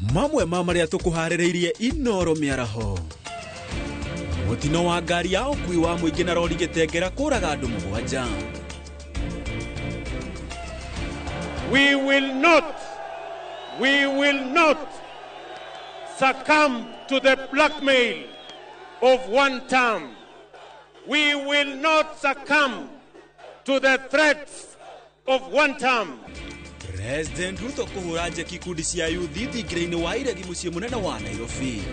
Mamwe ma marĩa tũkũharĩrĩirie Inoro mĩaraho. Mũtino wa ngari ya ũkui wa mũingĩ na rori gĩtengera kũraga andũ 7. We will not succumb to the blackmail of one term. We will not succumb to the threats of one term. President Ruto kũhũra njeki ikundi cia yuthi thingira-inĩ wa iregi mũciĩ mũnene wa Nairobi.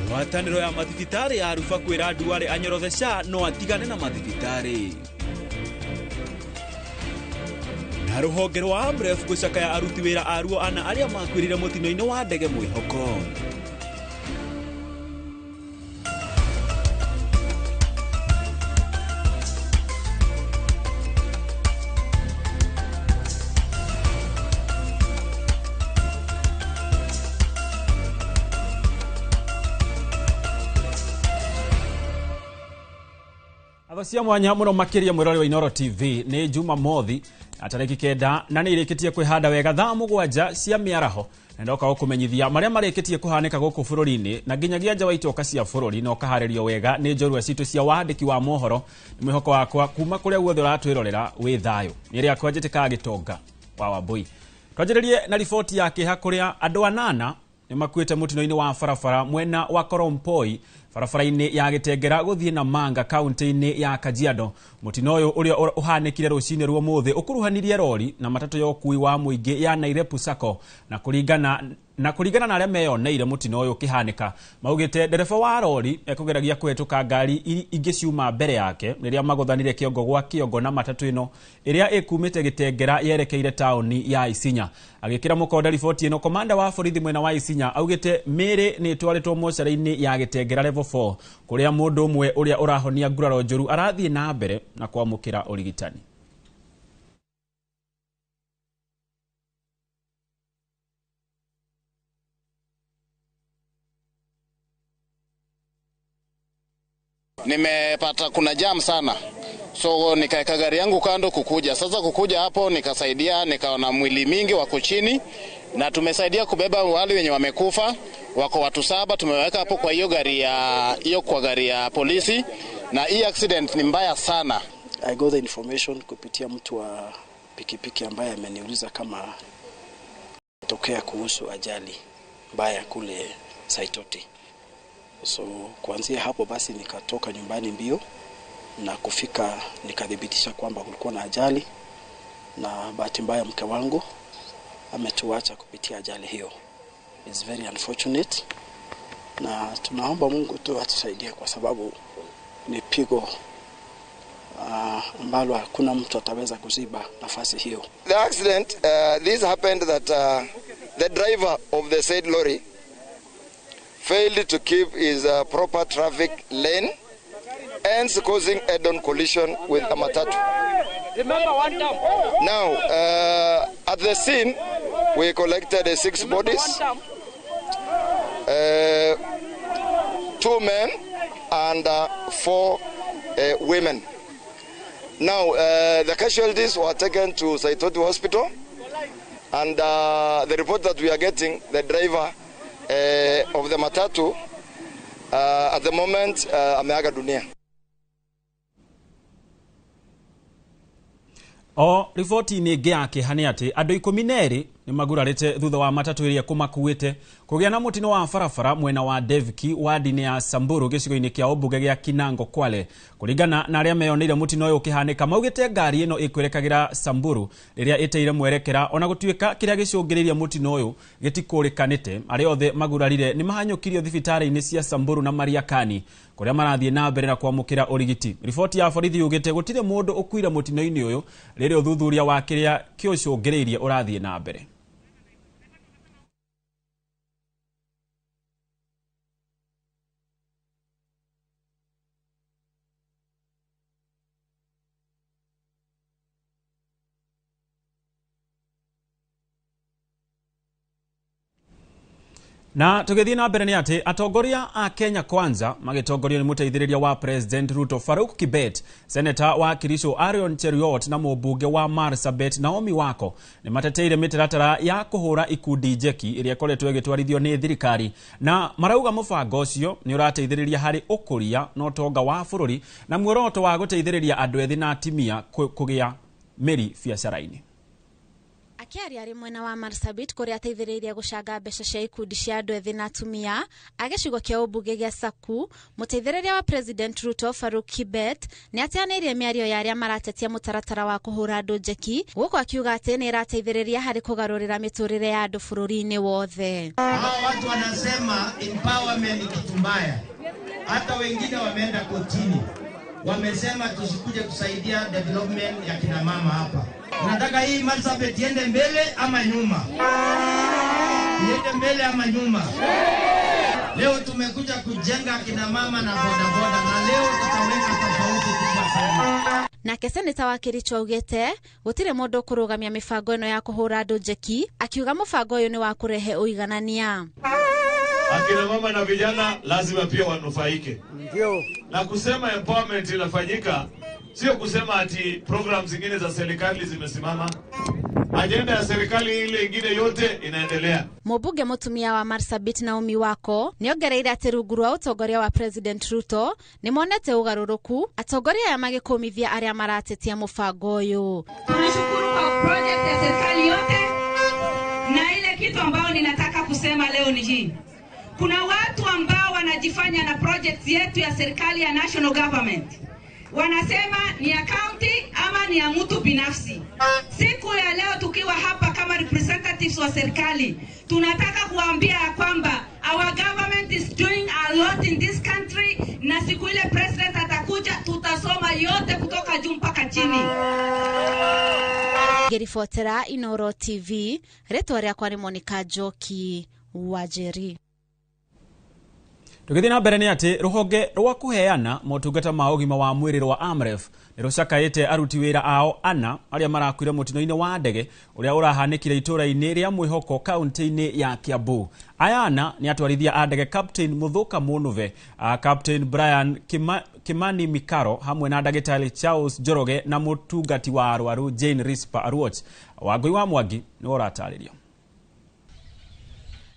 Ngwatanĩro ya mathibitarĩ ya Ruba kwĩra Duale anyorothe SHA no atigane na mathibitarĩ. Na rũhonge rwa Amref gũcakaya aruti wĩra aruo ana arĩa makuĩrire mũtino-inĩ wa ndege mwĩhoko. Cia mwanya muno makiria mwirori wa Inoro TV ni Jumamothi na tariki 9 na ni irikitie kwihanda wega thaa 7 cia miaraho na ndoka gukumenyithia maria marikitie kuhanika guku bururi-ini na nginyagia nja wa itoka cia bururi na ukaharirio wega ni njorua citu cia wandiki wa mohoro. Ni mwihoko wakwa kuma kuria guothe uratwirorera wi thayo ni riakwa njitika gitonga wa Wambui. Twanjiririe na riboti ya kiha kuria andu 8 ni makuite mutino-ini wa barabara mwena wa Korompoi barabara-inĩ ya Gĩtengera gũthiĩ na Manga kaunti-inĩ ya Kajiado. Mũtino ũyũ ũrĩa ũhanĩkire rũcinĩ rwa ũmũthĩ ũkuruhanirie rori na matatũ ya ũkui wa mũingĩ ya Nairepu Sacco na kũringana na arĩa meyoneire mũtino ũyũ ũkĩhanĩka maugĩte ndereba wa rori ekũgeragia kũhetũka ngari ingĩ ciuma mbere yake rĩrĩa magũthanire kĩongo gwa kĩongo na matatũ ĩno ĩrĩa ĩkumĩte Gĩtengera yerekeire taũni ya Isinya. Agĩkĩra mũkonde riboti ĩno, komanda wa borithi mwena wa Isinya augĩte mĩĩrĩ nĩ ĩtwarĩtwo mocarĩ-inĩ ya Gĩtengera level 4 kũrĩa mũndũ ũmwe ũrĩa ũrahonia nguraro njũru arathiĩ na mbere na kwamũkĩra ũrigitani. Nimepata kuna jam sana, so nikaeka gari yangu kando kukuja. Sasa kukuja hapo nikasaidia, nikaona mwili mingi wako chini na tumesaidia kubeba wale wenye wamekufa, wako watu 7 tumeweka hapo kwa hiyo gari ya hiyo kwa gari ya polisi. Na hii accident ni mbaya sana. I got the information kupitia mtu wa pikipiki ambaye ameniuliza kama tokea kuhusu ajali mbaya kule Saitoti. So kuanzia hapo basi nikatoka nyumbani mbio na kufika nikadhibitisha kwamba kulikuwa na ajali, na bahati mbaya mke wangu ametuacha kupitia ajali hiyo. It's very unfortunate, na tunaomba Mungu tu atusaidie kwa sababu ni pigo ambalo hakuna mtu ataweza kuziba nafasi hiyo. The accident, this happened that the driver of the said lorry failed to keep his proper traffic lane, hence causing head-on collision with a matatu. Now, at the scene, we collected 6 bodies, 2 men and 4 women. Now, the casualties were taken to Saitoti Hospital, and the report that we are getting, the driver of the matatu at the moment ameaga dunia. O riboti ni ĩngĩ ya kĩeha nĩ atĩ andũ 12 nĩ magurarĩte thutha wa matatũ ĩrĩa kũmakuĩte kũgĩa na mũtino wa barabara mwena wa Devki wadi-inĩ ya Samburu gĩcigo-inĩ kĩa ũmbunge gĩa Kinango Kwale. Kũringana na arĩa meyoneire mũtino ũyũ ũkĩhanĩka maugĩte ngari ĩno ĩkwerekagĩra Samburu rĩrĩa ĩteire mwerekera, ona gũtuĩka kĩrĩa gĩcũngĩrĩirie mũtino ũyũ gĩtikũrĩkanĩte. Arĩa othe magurarire nĩ mahanyũkirio thibitarĩ-inĩ cia Samburu na Mariakani kũrĩa marathiĩ na mbere na kwamũkĩra ũrigiti. Riboti ya borithi yugĩte gũtirĩ mũndũ ũkuire mũtino-inĩ ũyũ rĩrĩa ũthuthuria wa kĩrĩa kĩũcũngĩrĩirie ũrathiĩ na mbere. Na tũgĩthiĩ na mbere nĩ atĩ atongoria a Kenya Kwanza magĩtongorio nĩ mũteithĩrĩria wa President Ruto Farouk Kibet, Senator wa Kericho Aaron Cheruiyot na mũmbunge wa Marsabit Naomi Wako nĩ mateteire mĩtaratara ya kũhũra ikundi njeki ĩrĩa ĩkoretwo ĩgĩtwarithio nĩ thirikari, na marauga mũbango ũcio nĩ ũrateithĩrĩria harĩ ũkũria na ũtonga wa bũrũri na muoroto wa gũteithĩrĩria andũ ethĩ na atimia kũgĩa mĩri biacara-inĩ. Akĩaria arĩ mwena wa Marsabit kũrĩa ateithĩrĩirie gũcanga mbeca cia ikundi cia andũ ethĩ na atumia a gĩcigo kĩa ũmbunge gĩa Saku, mũteithĩrĩria wa President Ruto Farouk Kibet nĩ ateanĩirie mĩario ya arĩa maratetia mũtaratara wa kũhũra andũ njeki, gũkũ akiuga atĩ nĩ ĩrateithĩrĩria harĩ kũgarũrĩra mĩtũrĩre ya andũ bũrũri-inĩ wothe. Hawa watu wanasema empowerment ni kitu mbaya, hata wengine wameenda kotini, wamesema tusikuje kusaidia development ya kina mama hapa. Nataka hii Marsabit iende mbele ama nyuma? Iende mbele ama nyuma? Leo tumekuja kujenga kina mama na bodaboda, na leo tutaweka tofauti kubwa sana. Nake seneta wa Kericho augĩte gũtirĩ mũndũ ũkũrũgamia mĩbango ĩno ya kũhũra andũ njeki, akiuga mũbango ũyũ nĩ wa kũrehe ũiganania. Akina mama na vijana lazima pia wanufaike. Ndio. Na kusema empowerment inafanyika sio kusema ati program zingine za serikali zimesimama. Ajenda ya serikali ile ingine yote inaendelea. Mũmbunge mũtumia wa Marsabit Naomi Wako nĩongereire atĩ rungu rwa ũtongoria wa President Ruto nĩmonete ũgarũrũku, atongoria aya magĩkũmithia arĩa maratetia mũbango ũyũ. Tunashukuru kwa project ya serikali yote, na ile kitu ambayo ninataka kusema leo ni hii. Kuna watu ambao wanajifanya na project yetu ya serikali ya national government. Wanasema ni ya county ama ni ya mtu binafsi. Siku ya leo tukiwa hapa kama representatives wa serikali, tunataka kuambia ya kwamba our government is doing a lot in this country, na siku ile president atakuja tutasoma yote kutoka juu mpaka chini. Ngĩribotera Inoro TV, rĩtwa rĩakwa nĩ Monica Njoki Wajeri. Tũgĩthiĩ na mbere nĩ atĩ rũhonge rwa kũheana motungata ma ũgima wa mwĩrĩ rwa AMREF nĩ rũcakaĩte aruti wĩra ao ana arĩa marakuire mũtino-inĩ wa ndege ũrĩa ũrahanĩkire itũũra-inĩ rĩa Mwĩhoko kaunti-inĩ ya Kiambu. Aya ana nĩ atwarithia a ndege Captain Muthuka Munuve, Captain Brian Kimani Mikaro hamwe na ndagĩtarĩ Charles Njoroge na mũtungati wa arwaru Jane Rispa Aruoch. Wangũi wa Mwangi nĩwe ũratarĩria.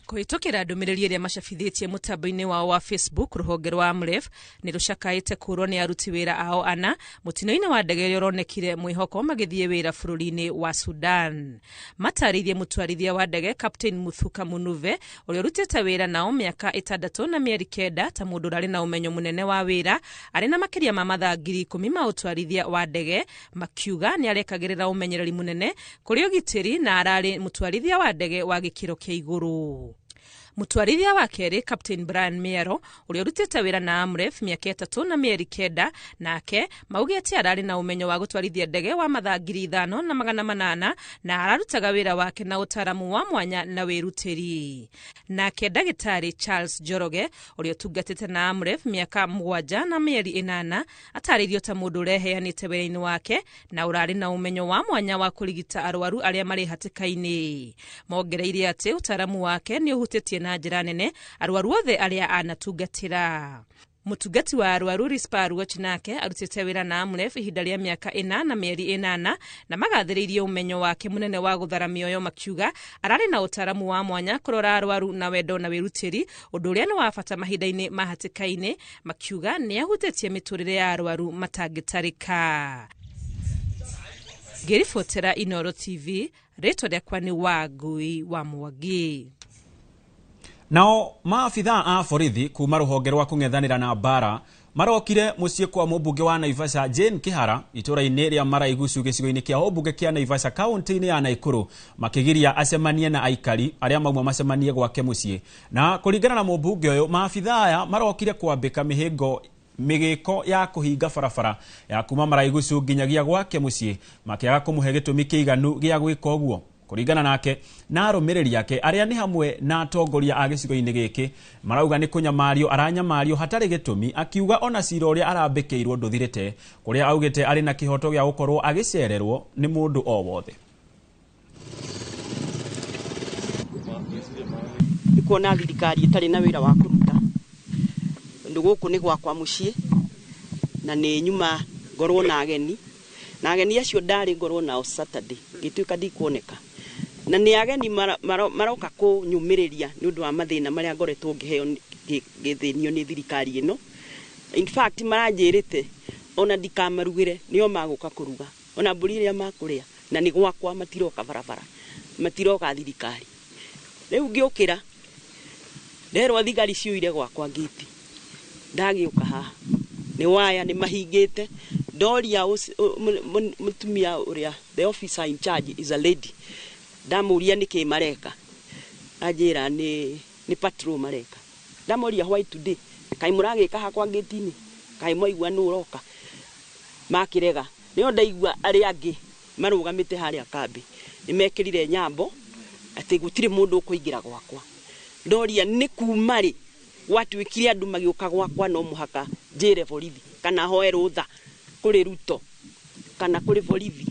Kũhĩtũkĩra ndũmĩrĩri ĩrĩa macabithĩtie mũtambo-inĩ wao wa Facebook, rũhonge rwa AMREF nĩ rũcakaĩte kũũrwo nĩ aruti wĩra ao ana mũtino-inĩ wa ndege ũrĩa ũronekire Mwĩhoko magĩthiĩ wĩra bũrũri-inĩ wa Sudan. Matarĩirie mũtwarithia wa ndege Captain Muthuka Munuve ũrĩa ũrutĩte wĩra nao mĩaka 6 na mĩeri 9 ta mũndũ ũrarĩ na ũmenyo mũnene wa wĩra, arĩ na makĩria ma mathaa 10,000 ma ũtwarithia wa ndege, makiuga nĩ arekagĩrĩra ũmenyereri mũnene kũrĩ ũgitĩri na ararĩ mũtwarithia wa ndege wa gĩkĩro kĩa igũrũ. Mũtwarithia wa kerĩ Captain Brian Miero ũrĩa ũrutĩte wĩra na AMREF mĩaka 3 na mĩeri 9 nake maugĩte ararĩ na ũmenyo wa gũtwarithia ndege wa mathaa 5800 na ararutaga wĩra wake na ũtaaramu wa mwanya na wĩrutĩri. Nake ndagĩtarĩ Charles Njoroge ũrĩa ũtungatĩte na AMREF mĩaka 7 na mĩeri 8 atarĩirio ta mũndũ ũreheanĩte wĩra-inĩ wake na ũrarĩ na ũmenyo wa mwanya wa kũrigita arwaru arĩa marĩ hatĩka-inĩ. Mongereire atĩ ũtaaramu wake nĩ ũhutĩtie na njĩra nene arwaru othe arĩa anatungatĩra. Mũtungati wa arwaru Rispa Aruoch nake arutĩte wĩra na AMREF ihinda rĩa mĩaka 4 na mĩeri 8 na magathĩrĩirie ũmenyo wake mũnene wa gũthara mĩoyo, makiuga ararĩ na ũtaaramu wa mwanya kũrora arwaru na wendo na wĩrutĩri, ũndũ ũrĩa nĩ wa bata mahinda-inĩ ma hatĩka-inĩ, makiuga nĩ ahutĩtie mĩtũrĩre ya arwaru matangĩtarĩka. Ngĩribotera Inoro TV, rĩtwa rĩakwa nĩ Wangũi wa Mwangi. Nao maabithaa a borithi kuma rũhonge rwa kũng'ethanĩra na mbara marokire mũciĩ kwa mũmbunge wa Naivasha Jane Kihara itũũra-inĩ rĩa Maraigucu gĩcigo-inĩ kĩa ũmbunge kĩa Naivasha kaunti-inĩ ya Nakuru makĩgiria acemanie na aikari arĩa mauma macemanie gwake mũciĩ. Na kũringana na mũmbunge ũyũ, maabithaa aya marokire kwambĩka mĩhĩngo mĩgĩko ya kũhinga barabara ya kuma Maraigucu nginyagia gwake mũciĩ makĩaga kũmũhe gĩtũmi kĩiganu gĩa gwĩka ũguo. Kũringana nake na arũmĩrĩri ake arĩa nĩ hamwe na atongoria a gĩcigo-inĩ gĩkĩ marauga nĩ kũnyamario aranyamario hatarĩ gĩtũmi, akiuga ona cira ũrĩa arambĩkĩirwo ndũthirĩte, kũrĩa augĩte arĩ na kĩhoto gĩa gũkorwo agĩcererwo nĩ mũndũ o wothe. Nĩ kuona thirikari ĩtarĩ na wĩra wa kũruta. Tondũ gũkũ nĩ gwakwa mũciĩ na nĩ nyuma ngorwo na ageni. Na ageni acio ndarĩ ngorwo nao Saturday ngĩtuĩka ndikuoneka. Na nĩ ageni maroka kũnyũmĩrĩria nĩ ũndũ wa mathĩna marĩa ngoretwo ngĩheo ngĩthĩnio nĩ thirikari ĩno. In fact maranjĩrĩte ona ndikamarugĩre nĩo magũka kũruga ona mbũri ĩrĩa makũrĩa na nĩ gwakwa matiroka barabara matiroka thirikari. Rĩu ngĩũkĩra nderwo thigari ciũire gwakwa ngĩti ndagĩũka haha nĩ waya nĩ mahingĩte. Ndoria mũtumia ũrĩa the officer in charge is a lady, ndamũria nĩkĩ mareka, anjĩra nĩ patrol mareka. Ndamũria why today, kaĩ mũragĩka hakwa ngĩti-inĩ, kaĩ mwaigua nũ ũroka, makĩrega. Nĩo ndaigua arĩa angĩ marũgamĩte harĩa kambĩ nĩmekĩrire nyambo atĩ gũtirĩ mũndũ ũkũingĩra gwakwa. Ndoria nĩ kuma rĩ gwatuĩkire andũ magĩũka gwakwa no mũhaka njĩre borithi kana hoe rũtha kũrĩ Ruto kana kũrĩ borithi,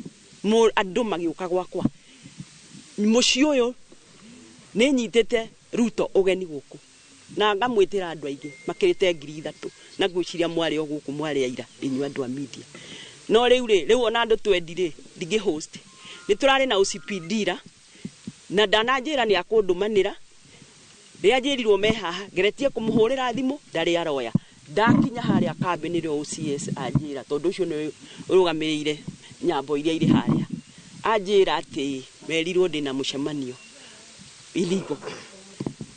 andũ magĩũka gwakwa. Mũciĩ ũyũ nĩ nyitĩte Ruto ũgeni gũkũ na ngamwĩtĩra andũ aingĩ makĩrĩte 3,000 na ngwĩciria mwarĩ o gũkũ mwarĩ aira inyuĩ andũ a media. No rĩu rĩ, rĩu ona andũ twendi rĩ ndingĩ host. Nĩ tũrarĩ na OCPD ra na ndananjĩra nĩ akũndũmanĩra. Rĩrĩa njĩrirwo me haha ngeretie kũmũhũrĩra thimũ ndarĩ aroya. Ndakinya harĩa kambĩ nĩrĩo OCS anjĩra, tondũ ũcio nĩwe ũrũgamĩrĩire nyambo iria irĩ harĩa, anjĩra atĩ merirwo ndĩna mũcemanio irigo.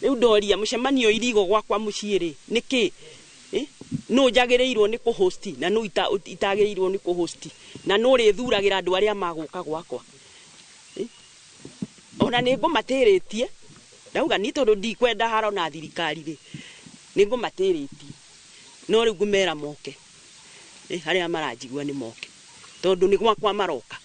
Rĩu ndoria mũcemanio irigo gwakwa mũciĩ rĩ nĩkĩ? Nũ njagĩrĩirwo nĩ kũhosti na nũ itagĩrĩirwo nĩ kũhosti na nũ ũrĩthuragĩra andũ arĩa magũka gwakwa? Ona nĩ ngũmatĩrĩtie, ndauga ni tondũ ndikwenda haro na thirikari rĩ nĩ ngũmatĩrĩtie, no rĩu ngũmera moke harĩa maranjigua nĩ moke tondũ nĩ gwakwa maroka.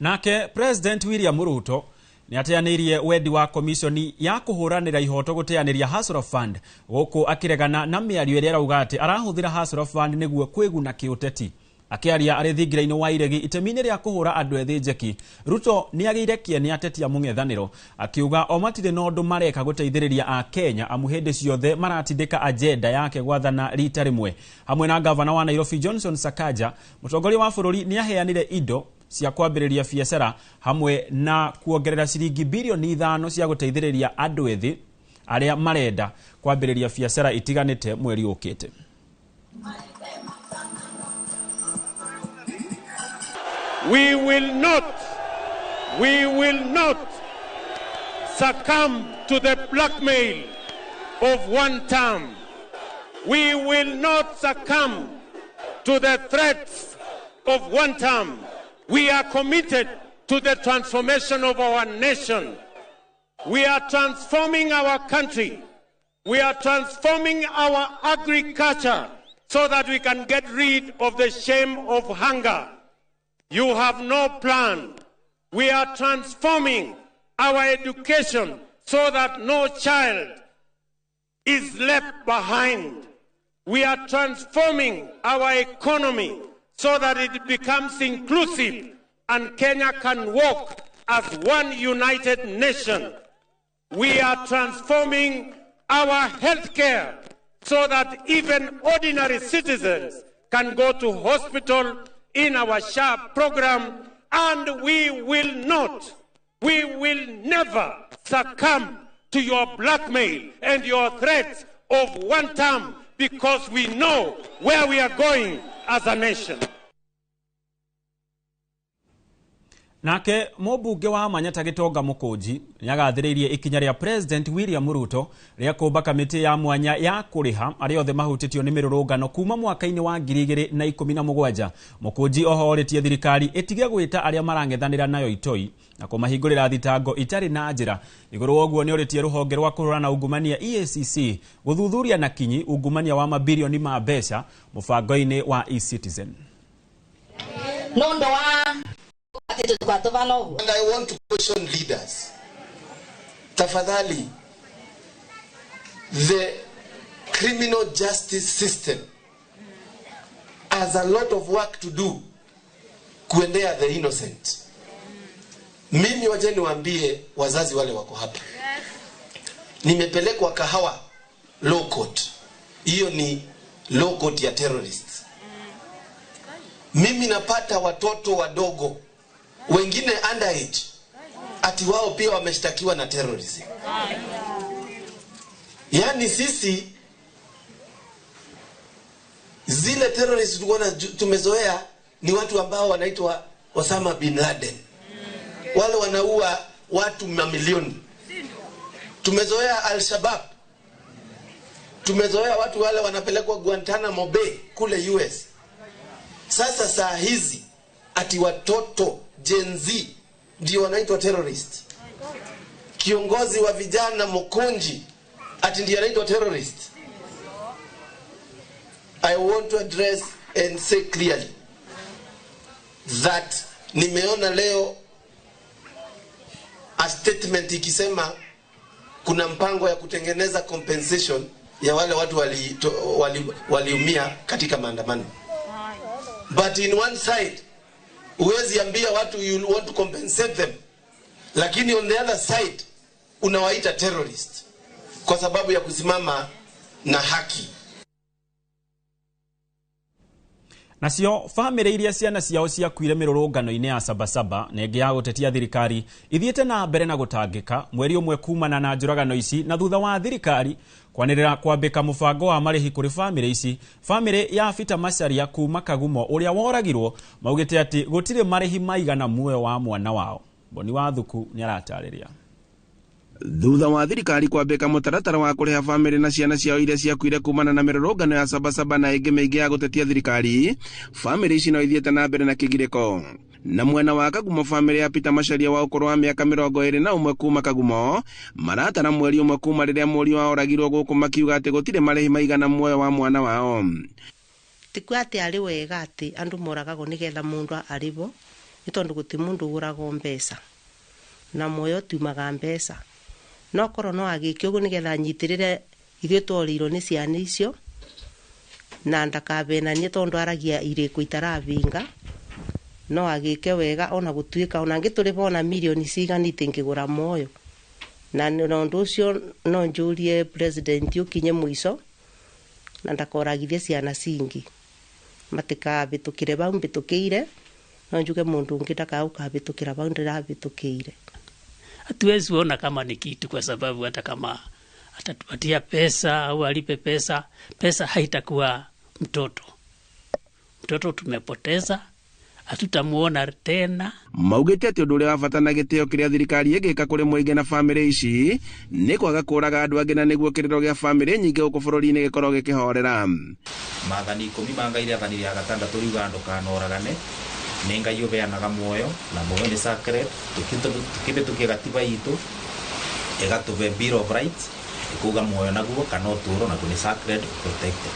Nake President William Ruto nĩ ateanĩirie wendi wa komisioni ya kũhũranĩra ihoto gũteanĩria Hustler Fund gũkũ akĩregana na mĩario ĩrĩa arauga atĩ arahũthĩra Hustler Fund nĩguo kwĩguna kĩũteti. Akĩaria arĩ thingira-inĩ wa iregi itemi-inĩ rĩa kũhũra andũ ethĩ njeki, Ruto nĩ agĩire kĩene ateti a mũng'ethanĩro akiuga o matirĩ na ũndũ mareka gũteithĩrĩria a Kenya amu hĩndĩ ciothe maratindĩka agenda yake gwathana rita rĩmwe. Hamwe na gavana wa Nairobi Johnson Sakaja, mũtongoria wa bũrũri nĩ aheanire indo cia kwambĩrĩria biacara hamwe na kuongerera ciringi bilioni 5 cia gũteithĩrĩria andũ ethĩ arĩa marenda kwambĩrĩria biacara itiganĩte mweri ũkĩte. We will not succumb to the blackmail of one term. We will not succumb to the threats of one term. We are committed to the transformation of our nation. We are transforming our country. We are transforming our agriculture so that we can get rid of the shame of hunger. You have no plan. We are transforming our education so that no child is left behind. We are transforming our economy so that it becomes inclusive and Kenya can walk as one united nation. We are transforming our healthcare so that even ordinary citizens can go to hospital in our SHA program, and we will never succumb to your blackmail and your threats of one term, because we know where we are going as a nation. Nake mũmbunge wa Manyata Gĩtonga Mũkũnji nĩagathĩrĩirie ikinya rĩa President William Ruto rĩa kũmba kamĩtĩ ya mwanya ya kũrĩha arĩa othe mahutĩtio nĩ mĩrũrũngano kuma mwaka-inĩ wa 2017. Mũkũnji oho orĩtie thirikari ĩtige gwĩta arĩa marang'ethanĩra nayo itoi na kũmahingũrĩra thitango itarĩ na njĩra. Igũrũ wa ũguo nĩorĩtie rũhonge rwa kũhũrana na ungumania EACC gũthuthuria na kinyi ungumania wa mabirioni ma mbeca mũbango-inĩ wa eCitizen. And I want to caution leaders. Tafadhali, the criminal justice system has a lot of work to do kuendea the innocent. Mimi waje niwaambie wazazi wale wako hapa. Nimepelekwa Kahawa Law Court. Hiyo ni law court ya terrorists. Mimi napata watoto wadogo wengine underage, ati wao pia wameshtakiwa na terrorism. Yaani sisi zile terrorists tulikuwa tumezoea ni watu ambao wanaitwa Osama bin Laden, wale wanaua watu mamilioni. Tumezoea Al-Shabaab, tumezoea watu wale wanapelekwa Guantanamo Bay kule US. Sasa saa hizi ati watoto Gen Z ndio wanaitwa terrorist. Kiongozi wa vijana Mokonji ati ndiye anaitwa terrorist. I want to address and say clearly that nimeona leo a statement ikisema kuna mpango ya kutengeneza compensation ya wale watu waliumia katika maandamano. But in one side, huwezi ambia watu you want to compensate them, lakini on the other side unawaita terrorist kwa sababu ya kusimama na haki. Nacio famĩlĩ iria ciana ciao ciakuire mĩrũrũngano-inĩ ya Sabasaba na ĩngĩ ya gũtetia thirikari ithiĩte na mbere na gũtangĩka mweri ũmwe kumana na njũragano ici, na thutha wa thirikari kwanĩrĩra kwambĩka mũbango wa marĩhi kũrĩ famĩlĩ ici. Famĩlĩ ya Peter Macharia kuma Kagumo ũrĩa woragirwo maugĩte atĩ gũtirĩ marĩhi maigana muoyo wa mwana wao. Boni wa Thuku nĩaratarĩria. Thutha wa thirikari kwambĩka mũtaratara wa kũrĩha famĩlĩ na ciana ciao iria ciakuire kumana na mĩrũrũngano ya Sabasaba na ĩngĩ mĩingĩ ya gũtetia thirikari, famĩlĩ ici no ithiĩte na mbere na kĩgirĩko. Na mwena wa Kagumo, famĩlĩ ya Peter Macharia wa ũkũrũ wa mĩaka 21 kuma Kagumo maratara mweri ũmwe kuma rĩrĩa mũriũ wao oragirwo gũkũ, makiuga atĩ gũtirĩ marĩhi maigana muoyo wa mwana wao. Tikuo atĩ arĩ wega atĩ andũ moragagwo nĩgetha mũndũ arĩhwo, nĩ tondũ gũtirĩ mũndũ ũgũragwo mbeca na muoyo tumaga mbeca. No korwo no agĩke ũguo nĩgetha anyitĩrĩre ithuĩ tworĩirwo nĩ ciana icio na ndakabenanie tondũ aragia irĩko itarabinga, no agĩke wega ona gũtuĩka ona angĩtũrĩha ona mirioni cigana itingĩgũra muoyo. Na ũndũ ũcio no njũrie president ũkinye mũico na ndakoragithie ciana cingĩ, matikabĩtũkĩre bau mbĩtũkĩire, no njuge mũndũ ũngĩ ndakaũkabĩtũkĩra bau ndĩrabĩtũkĩire. Hatuwezi ona kama ni kitu, kwa sababu hata kama atatupatia pesa au alipe pesa, pesa haitakuwa mtoto. Mtoto tumepoteza, hatutamuona tena. Maugĩte atĩ ũndũ ũrĩa wa bata na gĩtĩo kĩrĩa thirikari ĩngĩka kũrĩ mũingĩ na famĩlĩ ici nĩ kwaga kũraga andũ angĩ, na nĩguo kĩrĩro gĩa famĩlĩ nyingĩ gũkũ bũrũri-inĩ gĩkorwo gĩkĩhorera. Maathani 10 ma Ngai rĩathani rĩa gatandatũ riugaga ndũkanoragane. Nĩ Ngai ũheanaga muoyo na muoyo nĩ sacred. Tukĩhĩtũkia gatiba itũ ĩgatũhe Bill of Rights ĩkuga muoyo naguo kana ũtũũro naguo nĩ sacred protected.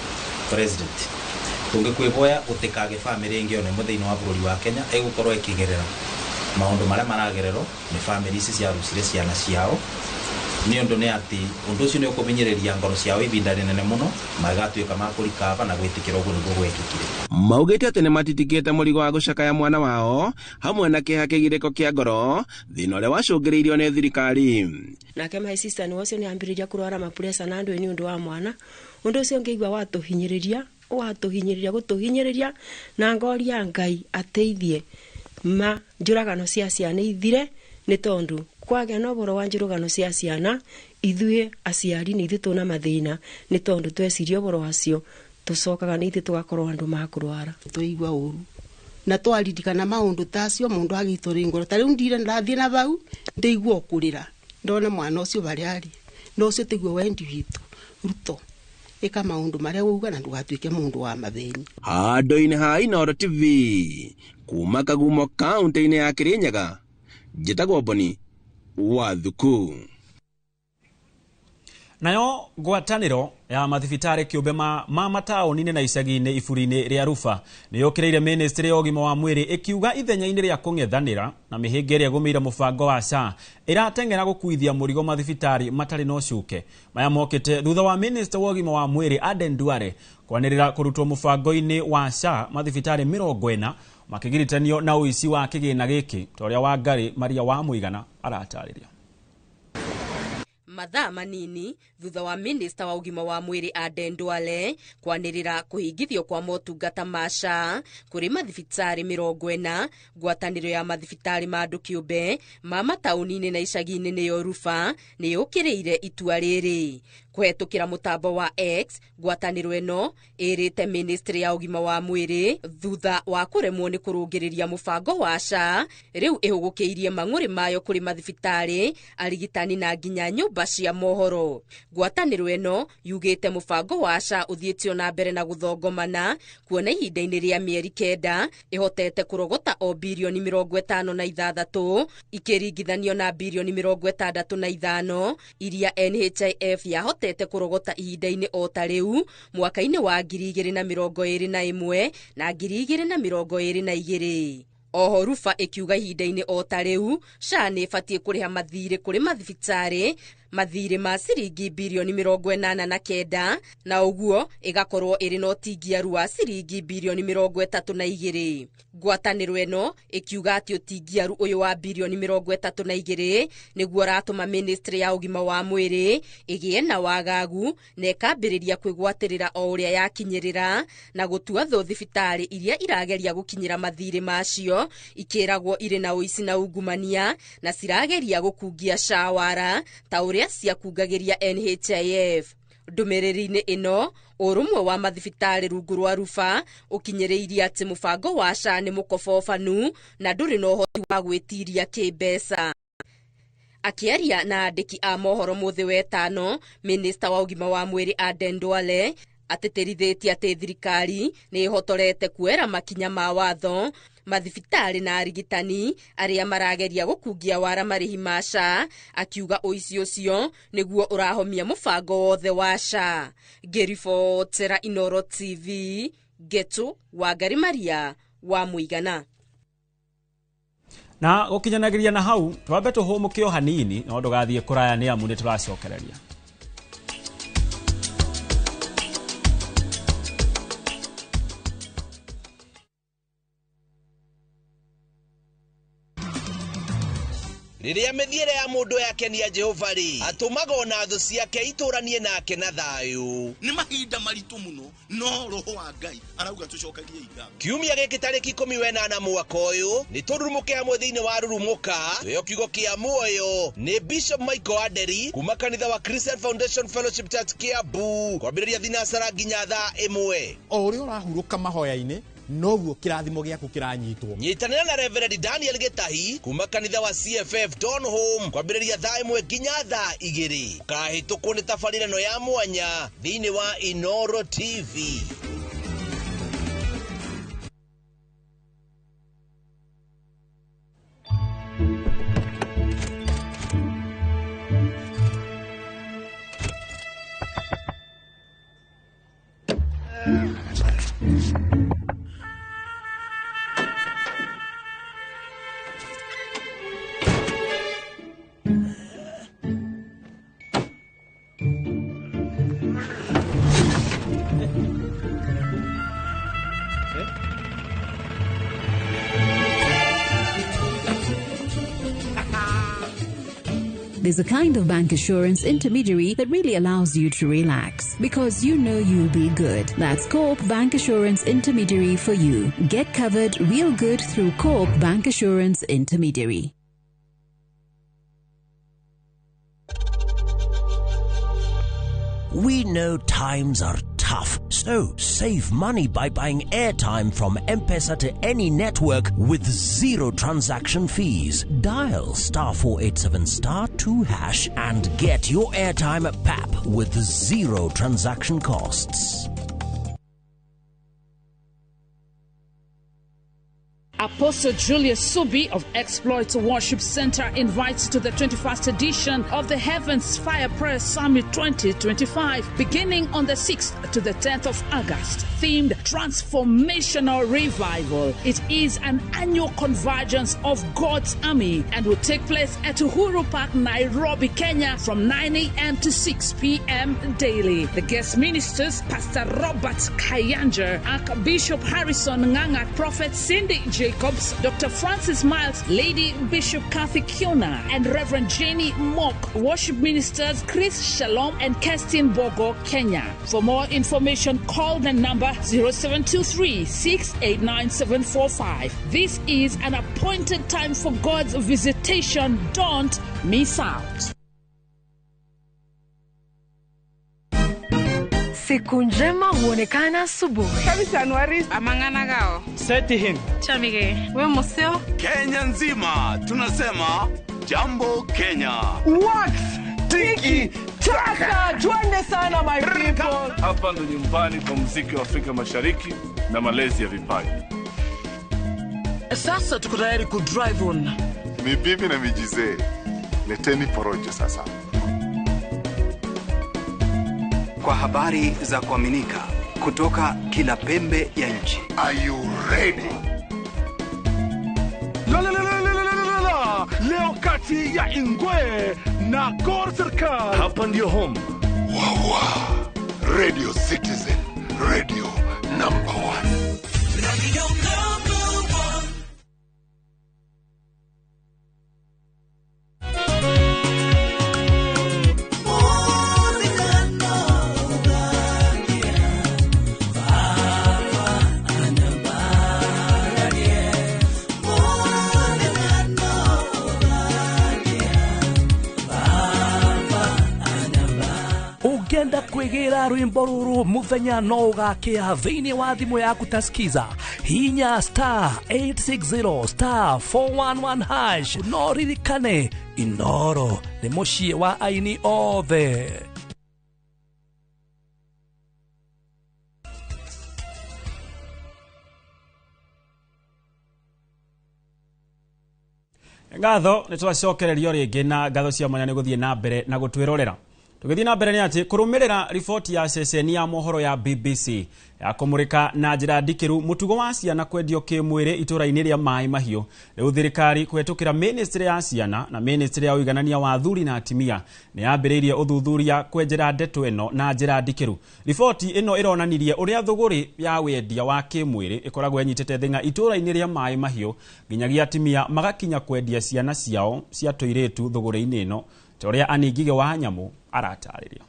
President, tũngĩkwĩhoya gũtikage famĩlĩ ĩngĩ ona ĩmwe thĩinĩ wa bũrũri wa Kenya ĩgũkorwo ĩkĩgerera maũndũ marĩa maragererwo nĩ famĩlĩ ici ciarucire ciana ciao, nĩ ũndũ nĩ atĩ ũndũ ũcio nĩ ũkũmenyereria ngoro ciao ihinda rĩnene mũno magatuĩka ma kũrikaba na gwĩtĩkĩra ũguo nĩguo gwekĩkire. Maugĩte atĩ nĩmatitikĩte mũrigo wa gũcakaya mwana wao hamwe na kĩeha kĩgirĩko kĩa ngoro, thĩna ũrĩa wacũngĩrĩirio nĩ thirikari. Nake my sister nĩ ũcio nĩ ambĩrĩria kũrwara mapuresa na andũ nĩ ũndũ wa mwana. Ũndũ ũcio ngĩigua watũhinyĩrĩria gũtũhinyĩrĩria, na ngoria Ngai ateithie ma njũragano cia ciana ithire, nĩ tondũ kwagĩa na ũhoro wa njũragano cia ciana ithuĩ aciari nĩ ithuĩ tũna mathĩna, nĩ tondũ tweciria ũhoro wacio tũcokaga nĩ ithuĩ tũgakorwo andũ ma kũrwara. Twaigua ũru na twaririkana maũndũ tacio mũndũ agĩtũrĩ ngoro. Ta rĩu ndire ndathiĩ na bau ndĩigua kũrĩra ndona mwana ũcio barĩa arĩ, na ũcio tiguo wendi witũ. Ruto, ĩka maũndũ marĩa wauga na ndũgatuĩke mũndũ wa mathĩni. Handũ-inĩ ha Inooro TV kuma Kagumo kaũntĩ-inĩ ya Kirinyaga, njĩtagwo Boni wa Thuku. Nayo ngwatanĩro ya mathibitarĩ kĩũmbe ma mataũni-inĩ na icagi-inĩ iburi-inĩ rĩa Rufa nĩ yũkĩrĩire ministry ya ũgima wa mwĩrĩ ĩkiuga ithenya-inĩ rĩa kũng'ethanĩra na mĩhĩnga ĩrĩa ĩgũmĩire mũbango wa SHA ĩrateng'era gũkuithia mũrigo mathibitarĩ matarĩ na ũcuke. Maya mokĩte thutha wa minister wa ũgima wa mwĩrĩ Aden Duale kwanĩrĩra kũrutwo mũbango-inĩ wa SHA mathibitarĩ 40 Makĩgiritanio na ũici wa kĩgĩna gĩkĩ ta ũrĩa Wangari Maria wa Mũigana aratarĩria. Mathaa manini thutha wa minista wa ũgima wa mwĩrĩ Aden Duale kwanĩrĩra kũhingithio kwa motungata ma SHA kũrĩ mathibitarĩ 40, ngwatanĩro ya mathibitarĩ ma andũ kĩũmbe ma mataũni-inĩ na icagi-inĩ nĩyo Rufa nĩ yũkĩrĩire itua rĩrĩ. Kũhetũkĩra mũtambo wa X, ngwatanĩro ĩno ĩrĩte ministry ya ũgima wa mwĩrĩ thutha wa kũremwo nĩ kũrũngĩrĩria mũbango wa SHA, rĩu ĩhũgũkĩirie mang'ũrĩ mayo kũrĩ mathibitarĩ, arigitani na nginya nyũmba cia mohoro. Ngwatanĩro ĩno yugĩte mũbango wa SHA ũthiĩtio na mbere na gũthongomana, kuona ihinda-inĩ rĩa mĩeri 9 ĩhotete kũrogota o birioni 56 ikĩringithanio na birioni 65 iria NHIF yahotete kũrogota ihinda-inĩ o ta rĩu mwaka-inĩ wa 2021 na 2022. Oho Rufa ĩkiuga ihinda-inĩ o ta rĩu SHA nĩ ĩbatiĩ kũrĩha mathirĩ kũrĩ mathibitarĩ mathirĩ ma ciringi birioni 89 na ũguo ĩgakorwo ĩrĩ na ũtingiaru wa ciringi birioni 32. Ngwatanĩro ĩno ĩkiuga atĩ ũtingiaru ũyũ wa birioni 32 nĩguo ũratũma ministry ya ũgima wa mwĩrĩ ĩgĩe na wagagu na ĩkambĩrĩria kwĩgwatĩrĩra o ũrĩa yakinyĩrĩra na gũtua thũ thibitarĩ iria irageria gũkinyĩra mathirĩ macio ikĩragwo irĩ na ũici na ungumania na cirageria gũkungia SHA wara ta ũrĩa ciakungagĩria NHIF. Ndũmĩrĩri-inĩ ĩno ũrũmwe wa mathibitarĩ rungu rwa Rufa ũkinyĩrĩirie atĩ mũbango wa SHA nĩ mũkobobanu na ndũrĩ na ũhoti wa gwĩtiria kĩmbeca. Akĩaria na andĩki a mohoro mũthĩ wetano, minista wa ũgima wa mwĩrĩ Aden Duale atĩtĩrithĩtie atĩ thirikari nĩ ĩhotorete kuoera makinya ma watho mathibitarĩ na arigitani arĩa marageria gũkungia wara marĩhi ma SHA, akiuga ũici ũcio nĩguo ũrahomia mũbango wothe wa SHA. Ngĩribotera Inoro TV, Getu Wangari Maria wa Mũigana. Na gũkinyanagĩria na hau twambe tũhũmũke o hanini no ndũgathiĩ kũraya nĩ amu nĩ tũracokereria. Rĩrĩa mĩthiĩre ya mũndũ yakenia Jehova rĩ, atũmaga ona thũ ciake itũranie nake na thayũ. Nĩ mahinda maritũ mũno, no roho wa Ngai arauga tũcokagie ngatho. Kiumia gĩkĩ tarĩki 18 mwaka ũyũ nĩ tũrurumũke hamwe thĩinĩ wa Rurumũka twĩo kiugo kĩa muoyo nĩ Bishop Michael Aderi kuma kanitha wa Christian Foundation Fellowship Church Kiambu kwambĩrĩria thinacara nginya thaa 1. O ũrĩa ũrahurũka mahoya-inĩ noguo kĩrathimo gĩaku kĩranyitwo. Nyitanĩra na Reverend Daniel Gĩtahi kuma kanitha wa CFF Don Home kwambĩrĩria thaa 1 nginya thaa 2. Ũkahĩtũkwo nĩ tabarĩra ĩno ya mwanya thĩinĩ wa Inoro TV. There's a kind of bank assurance intermediary that really allows you to relax because you know you'll be good. That's Co-op Bank Assurance Intermediary for you. Get covered real good through Co-op Bank Assurance Intermediary. We know times are tough, so save money by buying airtime from M-Pesa to any network with zero transaction fees. Dial *487*2# and get your airtime at PAP with zero transaction costs. Apostle Julius Subi of Exploit Worship Center invites to the 21st edition of the Heavens Fire Prayer Summit 2025, beginning on the 6th to the 10th of August, themed Transformational Revival. It is an annual convergence of God's army and will take place at Uhuru Park, Nairobi, Kenya, from 9 a.m. to 6 p.m. daily. The guest ministers, Pastor Robert Kayanja, Archbishop Harrison Nganga, Prophet Cindy Jacobs, Dr. Francis Miles, Lady Bishop Kathy Kiona, and Reverend Jenny Mock. Worship ministers Chris Shalom and Kerstin Bogo, Kenya. For more information, call the number 0723 689 745. This is an appointed time for God's visitation. Don't miss out. Siku njema huonekana asubuhi. Amangana gao. Seti him. Chamige. We museo. Kenya nzima tunasema jambo Kenya. Wax tiki taka, twende sana my people. Hapa ndo nyumbani kwa muziki wa Afrika Mashariki na malezi ya vipaji. Sasa tuko tayari ku drive on. Mibibi na mijizee, leteni porojo sasa. Kwa habari za kuaminika kutoka kila pembe ya nchi. Are you ready? La la la la la la la. Leo kati ya Ingwe na Gor Serikali. Hapa ndio home. Wawa. Radio Citizen, radio number 1. Radio number 1. Ugenda kwigĩra rwĩmbo rũrũ mũthenya no ũgakĩa thĩinĩ wa thimũ yaku ta skiza hinya star 860 star 411 hash no ririkane Inoro nĩ mũciĩ wa aini othe. Ngatho nĩ twacokererio rĩngĩ na ngatho cia mwanya nĩ gũthiĩ na mbere na gũtwĩrorera. Tũgĩthiĩ na mbere nĩ atĩ kũrũmĩrĩra riboti ya ceceni ya mohoro ya BBC ya kũmũrĩka na njĩra ndikĩru mũtugo wa ciana kwendio kĩmwĩrĩ itũra-inĩ rĩa Maĩ Mahiũ. Rĩu thirikari kũhetũkĩra ministry ya ciana na ministry ya ũiganania wa athuri na atimia nĩ yambĩrĩirie ũthuthuria kwenjera ndeto ĩno na njĩra ndikĩru. Riboti ĩno ĩronanirie ũrĩa thũgũrĩ ya wendia wa kĩmwĩrĩ ĩkoragwo ĩnyitĩte thĩng'a itũra-inĩ rĩa Maĩ Mahiũ nginyagia atimia magakinya kwendia ciana ciao cia tũirĩtu thũgũrĩ-inĩ ĩno ta ũrĩa Annie Ngigĩ wa Nyamũ aratarĩria.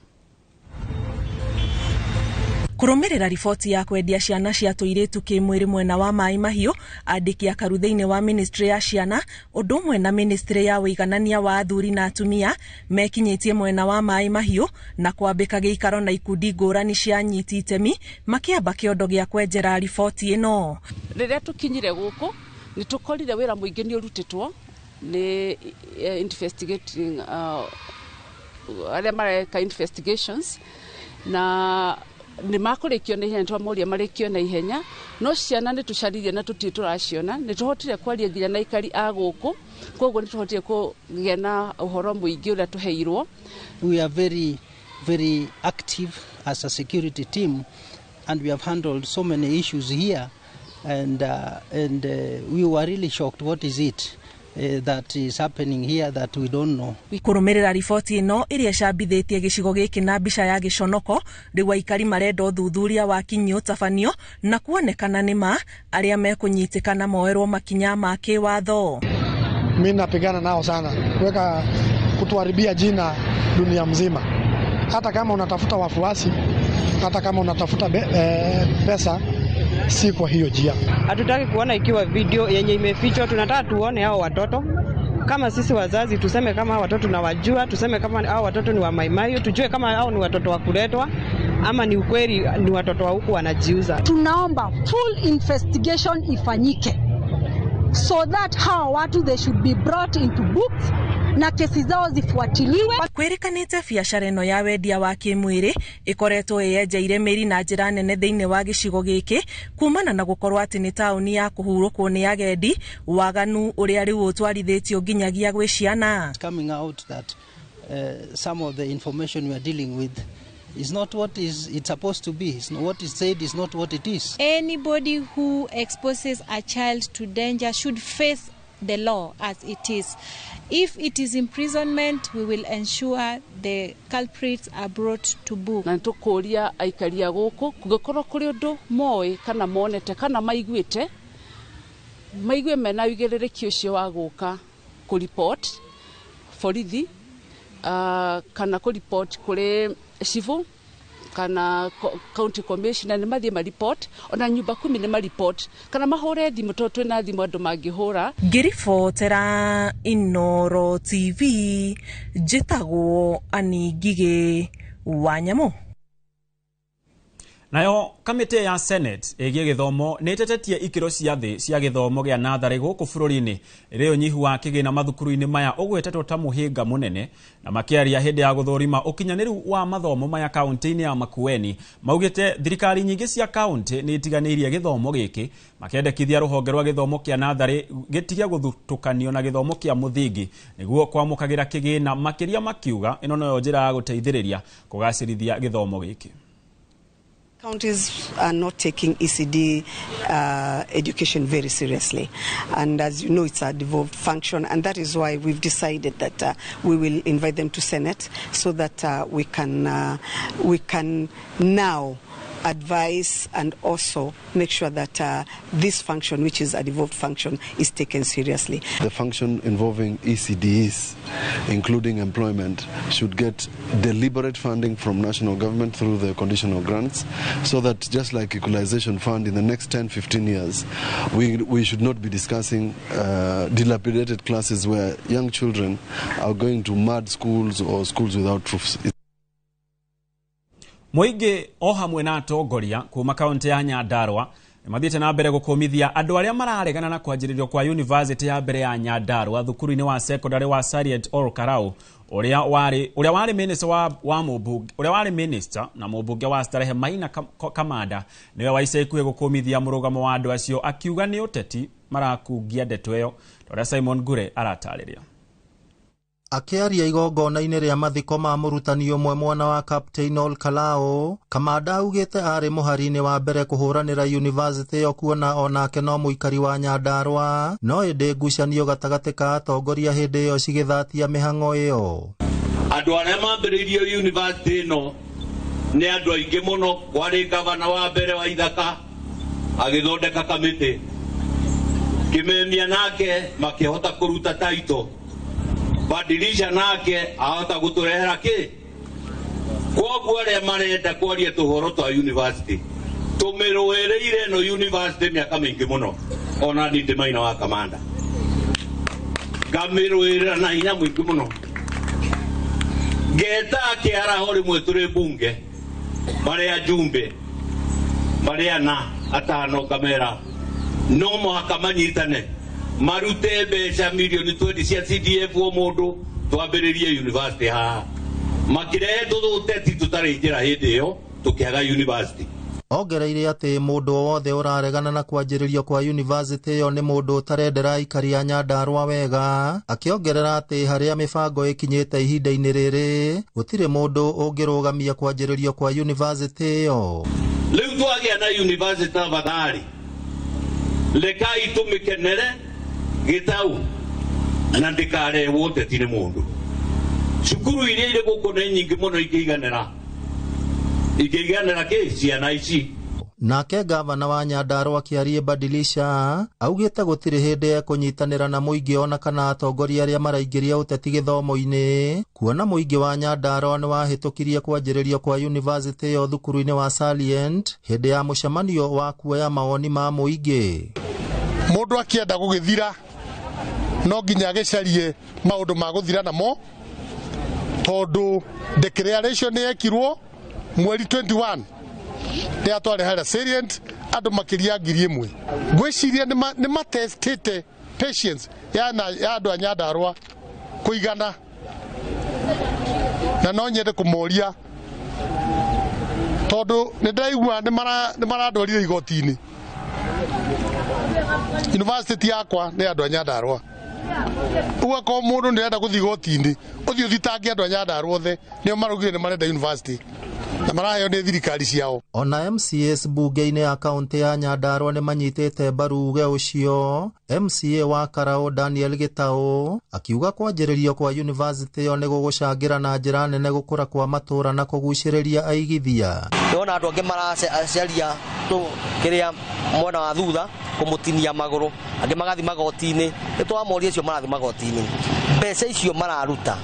Kũrũmĩrĩra riboti ya kwendia ciana cia tũirĩtu kĩmwĩrĩ mwena wa Maĩ Mahiũ, andĩki akaru thĩinĩ wa ministry ya ciana ũndũ ũmwe na ministry ya ũiganania wa athuri na atumia mekinyĩtie mwena wa Maĩ Mahiũ na kwambĩka gĩikaro na ikundi ngũrani cia anyiti itemi makĩamba kĩondo gĩa kwenjera riboti ĩno. Rĩrĩa tũkinyire gũkũ nĩ tũkorire wĩra mũingĩ nĩ ũrutĩtwo nĩ investigating arĩa mareka investigations na nĩ makũrĩkio na ihenya, twamoria marĩkio na ihenya, no ciana nĩ tũcaririe na tũtirĩ tũraciona. Nĩ tũhotire kwaria nginya na aikari a gũkũ, koguo nĩ tũhotire kũgĩa na ũhoro mũingĩ ũrĩa tũheirwo. We are very, very active as a security team and we have handled so many issues here and we were really shocked. What is it that is happening here that we don't know? Kũrũmĩrĩra riboti ĩno ĩrĩa ĩcambithĩtie gĩcigo gĩkĩ na mbica ya gĩconoko, rĩu aikari marenda ũthuthuria wa kinyi ũtabanio na kuonekana nĩ ma arĩa mekũnyitĩkana moerwo makinya ma kĩwatho. Mimi napigana nao sana kuweka kutuharibia jina dunia mzima. Hata kama unatafuta wafuasi, hata kama unatafuta pesa, si kwa hiyo njia. Hatutaki kuona ikiwa video yenye imefichwa, tunataka tuone hao watoto. Kama sisi wazazi tuseme kama hao watoto tunawajua, tuseme kama hao watoto ni wa Maimayu, tujue kama hao ni watoto wa kuletwa ama ni ukweli ni watoto wa huku wanajiuza. Tunaomba full investigation ifanyike so that hao watu they should be brought into books na kesi zao zifuatiliwe. Kwĩrĩkanĩte biacara ĩno ya wendia wa kĩmwĩrĩ ĩkoretwo ĩyenjeire mĩri na njĩra nene thĩinĩ wa gĩcigo gĩkĩ kumana na gũkorwo atĩ nĩ taũni ya kũhurũkwo nĩ agendi, waganu ũrĩa rĩu ũtwarithĩtio nginyagia gwĩ ciana. Coming out that some of the information we are dealing with is not what is it's supposed to be. It's not what is said is not what it is. Anybody who exposes a child to danger should face the law as it is. If it is imprisonment, we will ensure the culprits are brought to book. Na nĩtũkũria aikari a gũkũ kũngĩkorwo kũrĩ ũndũ moĩ kana monete kana maiguĩte, maigue mena ũigĩrĩrĩki ũcio wa gũka kũripot borithi, kana kũripot kũrĩ civil kana county commissioner, nĩ mathiĩ maripot, ona nyumba kumi nĩ maripot, kana mahũre thimũ tondũ twĩna thimũ andũ mangĩhũra. Ngĩribotera Inooro TV, njĩtagwo Annie Ngigĩ wa Nyamũ. Nayo kamĩtĩ ya Senate ĩgiĩ gĩthomo nĩ ĩtetetie ikĩro cia thĩ cia gĩthomo gĩa natharĩ gũkũ bũrũri-inĩ ĩrĩ ũnyihu wa kĩgĩna mathukuru-inĩ maya ũgwetetwo ta mũhĩnga mũnene, na makĩaria hĩndĩ ya gũthũrima ũkinyanĩru wa mathomo maya kaunti-inĩ ya Makueni maugĩte thirikari nyingĩ cia kaunti nĩ itiganĩirie gĩthomo gĩkĩ, makĩendekithia rũhonge rwa gĩthomo kĩa natharĩ gĩtige gũthutũkanio na gĩthomo kĩa mũthingi nĩguo kwamũkagĩra kĩgĩna makĩria, makiuga ĩno noyo njĩra ya gũteithĩrĩria kũgacĩrithia gĩthomo gĩkĩ. Counties are not taking ECD education very seriously, and as you know, it's a devolved function, and that is why we've decided that we will invite them to Senate so that we can now advise and also make sure that this function, which is a devolved function, is taken seriously. The function involving ECDs, including employment, should get deliberate funding from national government through the conditional grants, so that just like equalization fund, in the next 10-15 years, we should not be discussing dilapidated classes where young children are going to mad schools or schools without roofs. Mũingĩ o hamwe na atongoria kuma kaunti ya Nyandarua nĩmathiĩte na mbere gũkũmithia andũ arĩa mararegana na kwanjĩrĩrio kwa university ya mbere ya Nyandarua thukuru-inĩ wa secondary wa Sariet Ol Kalou, ũrĩa warĩ minister wa mũmbunge, ũrĩa warĩ minister na mũmbunge wa Starehe Maina Kamanda nĩwe wa ica ikuhĩ gũkũmithia mũrũgamo wa andũ acio, akiuga nĩ ũteti marakungia ndeto ĩyo, ũrĩa Simon Ngure aratarĩria. Akĩaria igongona-inĩ rĩa mathiko ma mũrutani ũmwe mwana wa Captain Ol Kalou, Kamanda augĩte arĩ mũhari-inĩ wa mbere kũhũranĩra university ĩyo kuona onake no mũikari wa Nyandarua, no ĩndĩ ngucanio gatagatĩ ka atongoria hĩndĩ ĩyo cigĩthatia mĩhang'o ĩyo. Andũ arĩa mambĩrĩirie university ĩno nĩ andũ aingĩ mũno, kwarĩ gavana wa mbere wa Ithaka agĩthondeka kamĩtĩ, Kĩmemia nake makĩhota kũruta title, Badilisha nake ahota gũtũrehera kĩ. Kwoguo arĩa marenda kwaria tũhoro twa university, tũmĩrũĩrĩire ĩno university mĩaka mĩingĩ mũno, ona niĩ ndĩ Maina wa Kamanda ngamĩrũĩrĩra na hinya mũingĩ mũno. Ngeta kĩaraho rĩmwe tũrĩ mbunge marĩ ajumbe marĩ ana atano, ngamera no mũhaka manyitane marute mbeca milioni 20 cia CDF o mũndũ twambĩrĩrie university haha. Makĩrehe tũteti tũtarĩ njĩra hĩndĩ ĩyo tũkĩaga university. Ongereire atĩ mũndũ o wothe ũraregana na kwanjĩrĩrio kwa university ĩyo nĩ mũndũ ũtarendera aikari a Nyandarua wega, akĩongerera atĩ harĩa mĩbango ĩkinyĩte ihinda-inĩ rĩrĩ gũtirĩ mũndũ ũngĩrũgamia kwanjĩrĩrio kwa university ĩyo. Rĩu twagĩa na university tafadhali, rekai tũmĩkenere gĩtau na ndĩkarehwo ũteti nĩ mũndũ. Cukuru iria irĩ gũkũ nĩ nyingĩ mũno ingĩiganĩra kĩ ciana ici. Nake gavana wa Nyandarua Kĩarie Badilisha augĩte gũtirĩ hĩndĩ ekũnyitanĩra na mũingĩ ona kana atongoria arĩa maraingĩria ũteti gĩthomo-inĩ, kuona mũingĩ wa Nyandarua nĩ wahĩtũkirie kwanjĩrĩrio kwa university ĩyo thukuru-inĩ wa Salient hĩndĩ ya mũcemanio wa kuoya mawoni ma mũingĩ. Mũndũ akĩenda gũgĩthira no nginya agĩcarie maũndũ ma gũthira namo, tondũ declaration nĩ yekirwo mweri 21 rĩrĩa twarĩ harĩa Salient, andũ makĩria 1,000. Ngwĩciria nĩ matestĩte patience ya andũ a Nyandarua kũigana na no nyende kũmoria tondũ nĩ ndĩraigua nĩ marandwarire igoti-inĩ. University yakwa nĩ andũ a Nyandarua. Ũguo akorwo mũndũ nĩ arenda gũthiĩ igoti-inĩ, ũthiĩ ũthitange andũ a Nyandarua othe, nĩo maraugire nĩ marenda university na maraheo nĩ thirikari ciao. Ona MCAs bunge-inĩ ya kaunti ya Nyandarua nĩ manyitĩte mbaru uge ũcio. MCA wa Karau Daniel Gitau akiuga kwanjĩrĩrio kwa university ĩyo nĩ gũgũcangĩra na njĩra nene gũkũra kwa matũũra na kũgucĩrĩria aigithia. Ndĩrona andũ angĩ maracaria kĩrĩa mwena wa thutha kũmũtinia magũrũ, angĩ magathiĩ magoti-inĩ. Nĩ twamoria acio marathiĩ magoti-inĩ, mbeca icio mararuta,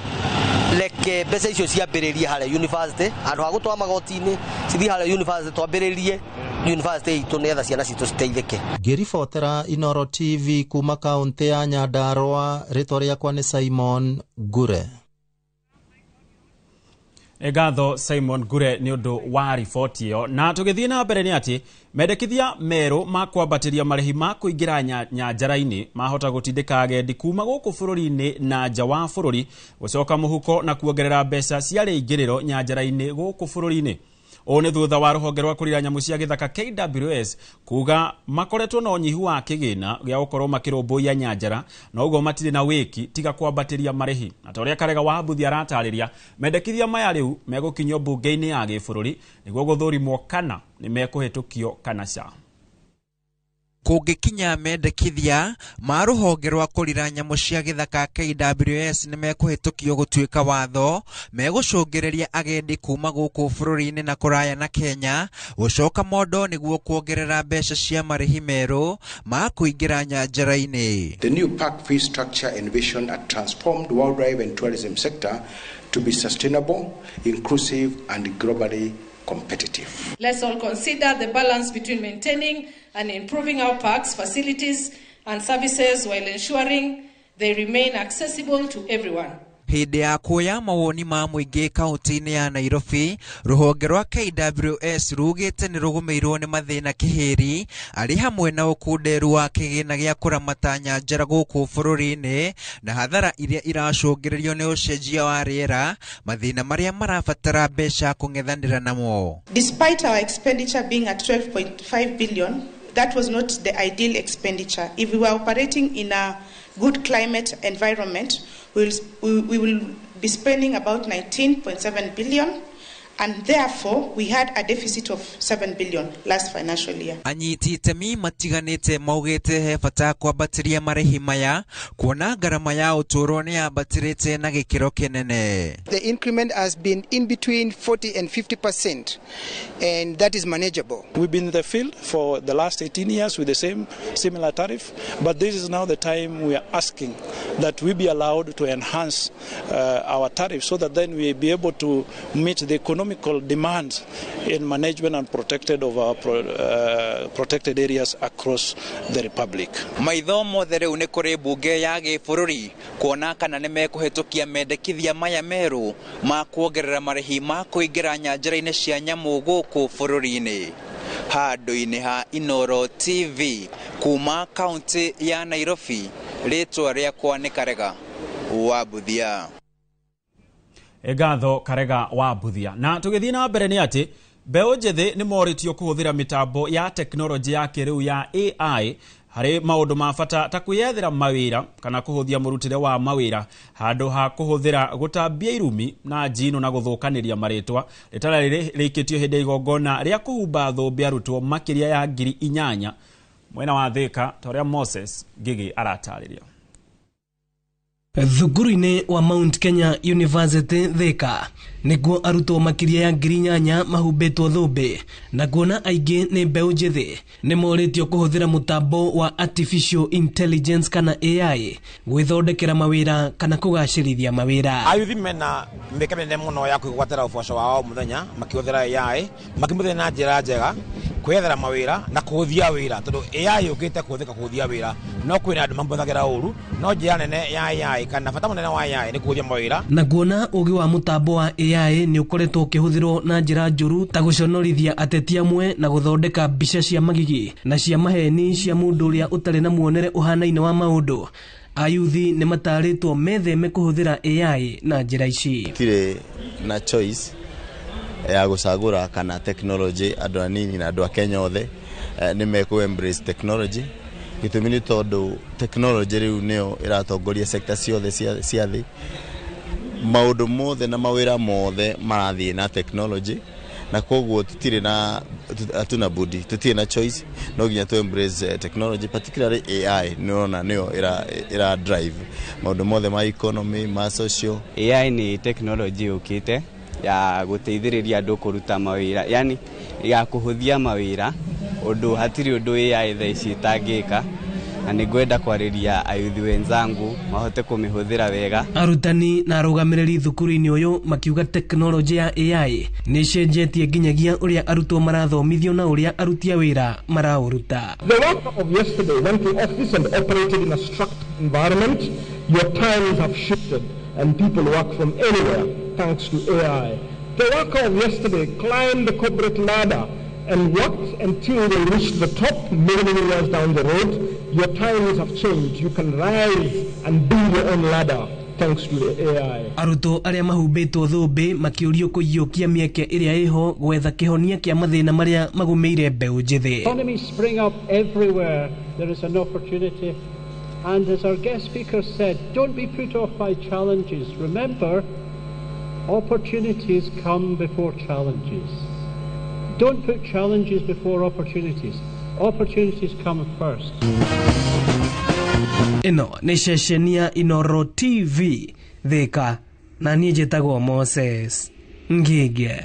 reke mbeca icio ciambĩrĩrie harĩa university, handũ ha gũtwara magoti-inĩ cithiĩ harĩa university, twambĩrĩrie university itũ nĩgetha ciana citũ citeithĩke. Ngĩribotera Inooro TV kuma kaunti ya Nyandarua, rĩtwa rĩakwa nĩ Simon Ngure. Ngatho Simon Ngure nĩ ũndũ wa riboti ĩyo. Na tũgĩthiĩ na mbere nĩ atĩ mendekithia merũ ma kwambatĩria marĩhi ma kũingĩra nyanjara-inĩ mahota gũtindĩka agendi kuma gũkũ bũrũri-inĩ na nja wa bũrũri gũcoka mũhuko na kuongerera mbeca cia rĩingĩrĩro nyanjara-inĩ gũkũ bũrũri-inĩ. Ũũ nĩ thutha wa rũhonge rwa kũrira nyamũ cia gĩthaka KWS kuga makoretwo na ũnyihu wa kĩgĩna gĩa gũkorwo makĩrũmbũiya nyanjara na ũguo matirĩ na wĩki tiga kwambatĩria marĩhi. Na ta ũrĩa Karega wa Mbuthi aratarĩria, mendekithia maya rĩu megũkinyio mbunge-inĩ ya gĩbũrũri nĩguo gũthũrimwo kana nĩ mekũhĩtũkio kana ca. Kũngĩkinya mendekithia ma rũhonge rwa kũrira nyamũ cia gĩthaka KWS nĩ mekũhĩtũkio gũtuĩka watho megũcũngĩrĩria agendi kuma gũkũ bũrũri-inĩ na kũraya na Kenya gũcoka mondo nĩguo kuongerera mbeca cia marĩhi merũ ma kũingĩra nyanjara-inĩ. The new park fee structure envisioned a transformed wildlife and tourism sector to be sustainable, inclusive and globally competitive. Let's all consider the balance between maintaining and improving our parks, facilities and services while ensuring they remain accessible to everyone. Hĩndĩ ya kuoya mawoni ma mũingĩ kaunti-inĩ ya Nairobi, rũhonge rwa KWS rugĩte nĩ rũgũmĩirwo nĩ mathĩna kĩhĩri arĩ hamwe na ũkunderu wa kĩgĩna gĩa kũramata nyanjara gũkũ bũrũri-inĩ na hathara iria iracũngĩrĩrio nĩ ũcenjia wa rĩera, mathĩna marĩa marabatara mbeca kũng'ethanĩra namo. Despite our expenditure being at 12.5 billion, that was not the ideal expenditure. If we were operating in a good climate environment, we will be spending about 19.7 billion, and therefore we had a deficit of 7 billion last financial year. Anyiti itemi matiganĩte maugĩte he bata kwambatĩria marĩhi maya kuona ngarama ya ũtũũro nĩ yambatĩrĩte na gĩkĩro kĩnene. The increment has been in between 40 and 50%, and that is manageable. We've been in the field for the last 18 years with the same similar tariff, but this is now the time we are asking that we be allowed to enhance our tariff so that then we be able to meet the economic demands in management and protected of our protected areas across the republic. Maitho mothe rĩu nĩ kũrĩ mbunge ya gĩbũrũri kuona kana nĩ mekũhĩtũkia mendekithia maya merũ ma kuongerera marĩhi ma kũingĩra nyanjara-inĩ cia nyamũ gũkũ bũrũri-inĩ. Handũ-inĩ ha Inooro TV kuma kaunti ya Nairobi, rĩtwa rĩakwa nĩ Karega wa Mbuthia. Ngatho Karega wa Mbuthia. Na tũgĩthiĩ na mbere nĩ atĩ mbeũ njĩthĩ nĩ morĩtio kũhũthĩra mĩtambo ya tekinoronjĩ ya kĩrĩu ya AI harĩ maũndũ ma bata ta kwĩyethera mawĩra kana kũhũthia mũrutĩre wa mawĩra handũ ha kũhũthĩra gũtambia irumi na njino na gũthũkanĩria marĩtwa. Rĩtara rĩrĩ rĩikĩtio hĩndĩ ya igongona rĩa kũhumba thũmbĩ arutwo makĩria ya 8,000 mwena wa Thika, ta ũrĩa Moses Ngigi aratarĩria. Thukuru-inĩ wa Mount Kenya University Thika nĩguo arutwo makĩria ya 8,000 mahumbĩtwo thũmbĩ na kuona aingĩ nĩ mbeũ njĩthĩ nĩ morĩtio kũhũthĩra mũtambo wa artificial intelligence kana AI gwĩthondekera mawĩra kana kũgacĩrithia mawĩra. Ayuthi mena mĩeke mĩnene mũno ya kwĩgwatĩra ũboco wao o mũthenya makĩhũthĩra AI, makĩmũthĩra na njĩra njega kwĩyethera mawĩra na kũhũthia wĩra tondũ AI yũkĩte kũhũthĩka kũhũthia wĩra, no kwĩna andũ mamũhũthagĩra ũru, no njĩra nene ya AI kana bata mũnene wa AI nĩ kũhũthia mawĩra. Na kuona ũgĩ wa mũtambo wa AI nĩ ũkoretwo ũkĩhũthĩrwo na njĩra njũru ta gũconorithia ateti amwe na gũthondeka mbica cia magigi na cia maheni cia mũndũ ũrĩa ũtarĩ na muonere ũhanaine wa maũndũ. Ayuthi nĩ matarĩtwo metheme kũhũthĩra AI na njĩra ici. Tirĩ na choice ya gũcagũra kana technology, andũ anini na andũ a Kenya othe nĩ mekũ embrace technology. Gĩtũmi nĩ tondũ technology rĩu nĩyo ĩratongoria sector ciothe cia thĩ. Maũndũ mothe na mawĩra mothe marathiĩ na technology, na koguo tutirĩ na hatuna budi, tutirĩ na choice, no nginya tu embrace technology, particularly AI. Nĩũrona nĩyo ĩra drive maũndũ mothe ma economy, ma social. AI nĩ technology yũkĩte ya gũteithĩrĩria andũ kũruta mawĩra, yani ya kũhũthia mawĩra, ũndũ hatirĩ ũndũ AI thaa ici ĩtangĩka, na nĩngwenda kwarĩria ayuthi wenzangu mahote kũmĩhũthĩra wega. Arutani na arũgamĩrĩri thukuru-inĩ ũyũ makiuga tekinoronjĩ ya AI nĩ ĩcenjetie nginyagia ũrĩa arutwo marathomithio na ũrĩa aruti a wĩra maraũruta. The worker of yesterday went to office and operated in a structured environment. Your times have shifted and people work from anywhere thanks to AI. The worker of yesterday climbed the corporate ladder and worked until they reached the top many, many years down the road. Your times have changed. You can rise and build your own ladder thanks to the AI. Arutwo arĩa mahumbĩtwo thũmbĩ makĩũrio kũiyũkia mĩeke ĩrĩa ĩho gwetha kĩhonia kĩa mathĩna marĩa magũmĩire mbeũ njĩthĩ. Economies spring up everywhere there is an opportunity. And as our guest speaker said, don't be put off by challenges. Remember, opportunities come before challenges. Don't put challenges before opportunities. Opportunities come first. Ĩno nĩ ceceni ya Inoro TV Thika, na niĩ njĩtagwo Moses Ngige.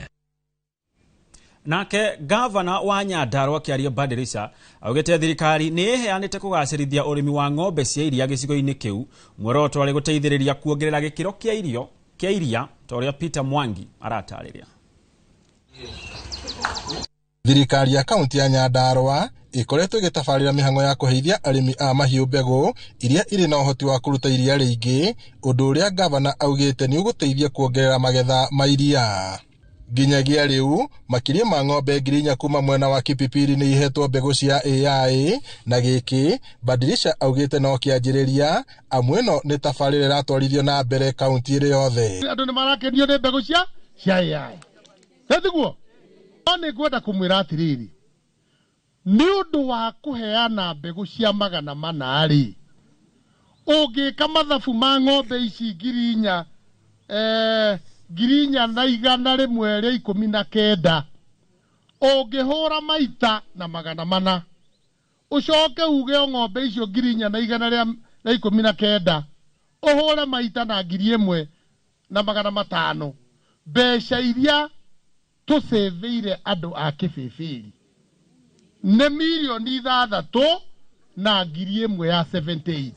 Nake gavana wa Nyandarua akĩaria Badirisha augĩte thirikari nĩ ĩheanĩte kũgacĩrithia ũrĩmi wa ng'ombe cia iria gĩcigo-inĩ kĩu, muoroto arĩ gũteithĩrĩria kuongerera gĩkĩro kĩa irio kĩa iria ta ũrĩa Peter Mwangi aratarĩria. Thirikari ya kaunti ya Nyandarua ĩkoretwo ĩgĩtabarĩra mĩhang'o ya kũheithia arĩmi a mahiũ mbegũ iria irĩ na ũhoti wa kũruta iria rĩingĩ, ũndũ ũrĩa gavana augĩte nĩ ũgũteithia kuongerera magetha ma iria. Nginyagia rĩu makĩria ma ng'ombe 4,000 kuma mwena wa Kipipiri nĩ ihetwo mbegũ cia AI, na gĩkĩ Badirisha augĩte no kĩanjĩrĩria, amu ĩno nĩ tabarĩra ĩratwarithio na mbere kaunti ĩrĩ yothe. Andũ nĩ marakenio nĩ mbegũ cia AI. Tiguo? No nĩ ngwenda kũmwĩra atĩrĩrĩ, nĩ ũndũ wa kũheana mbegũ cia 400 rĩ, ũngĩka mathabu ma ng'ombe ici 4,000 4,119, ũngĩhũra maita na 400, ũcoke uge o ng'ombe icio 4,119 ũhũre maita na 1,500, mbeca iria tũcĩvĩire andũ a Kĩbĩbĩri nĩ mirioni 6,178.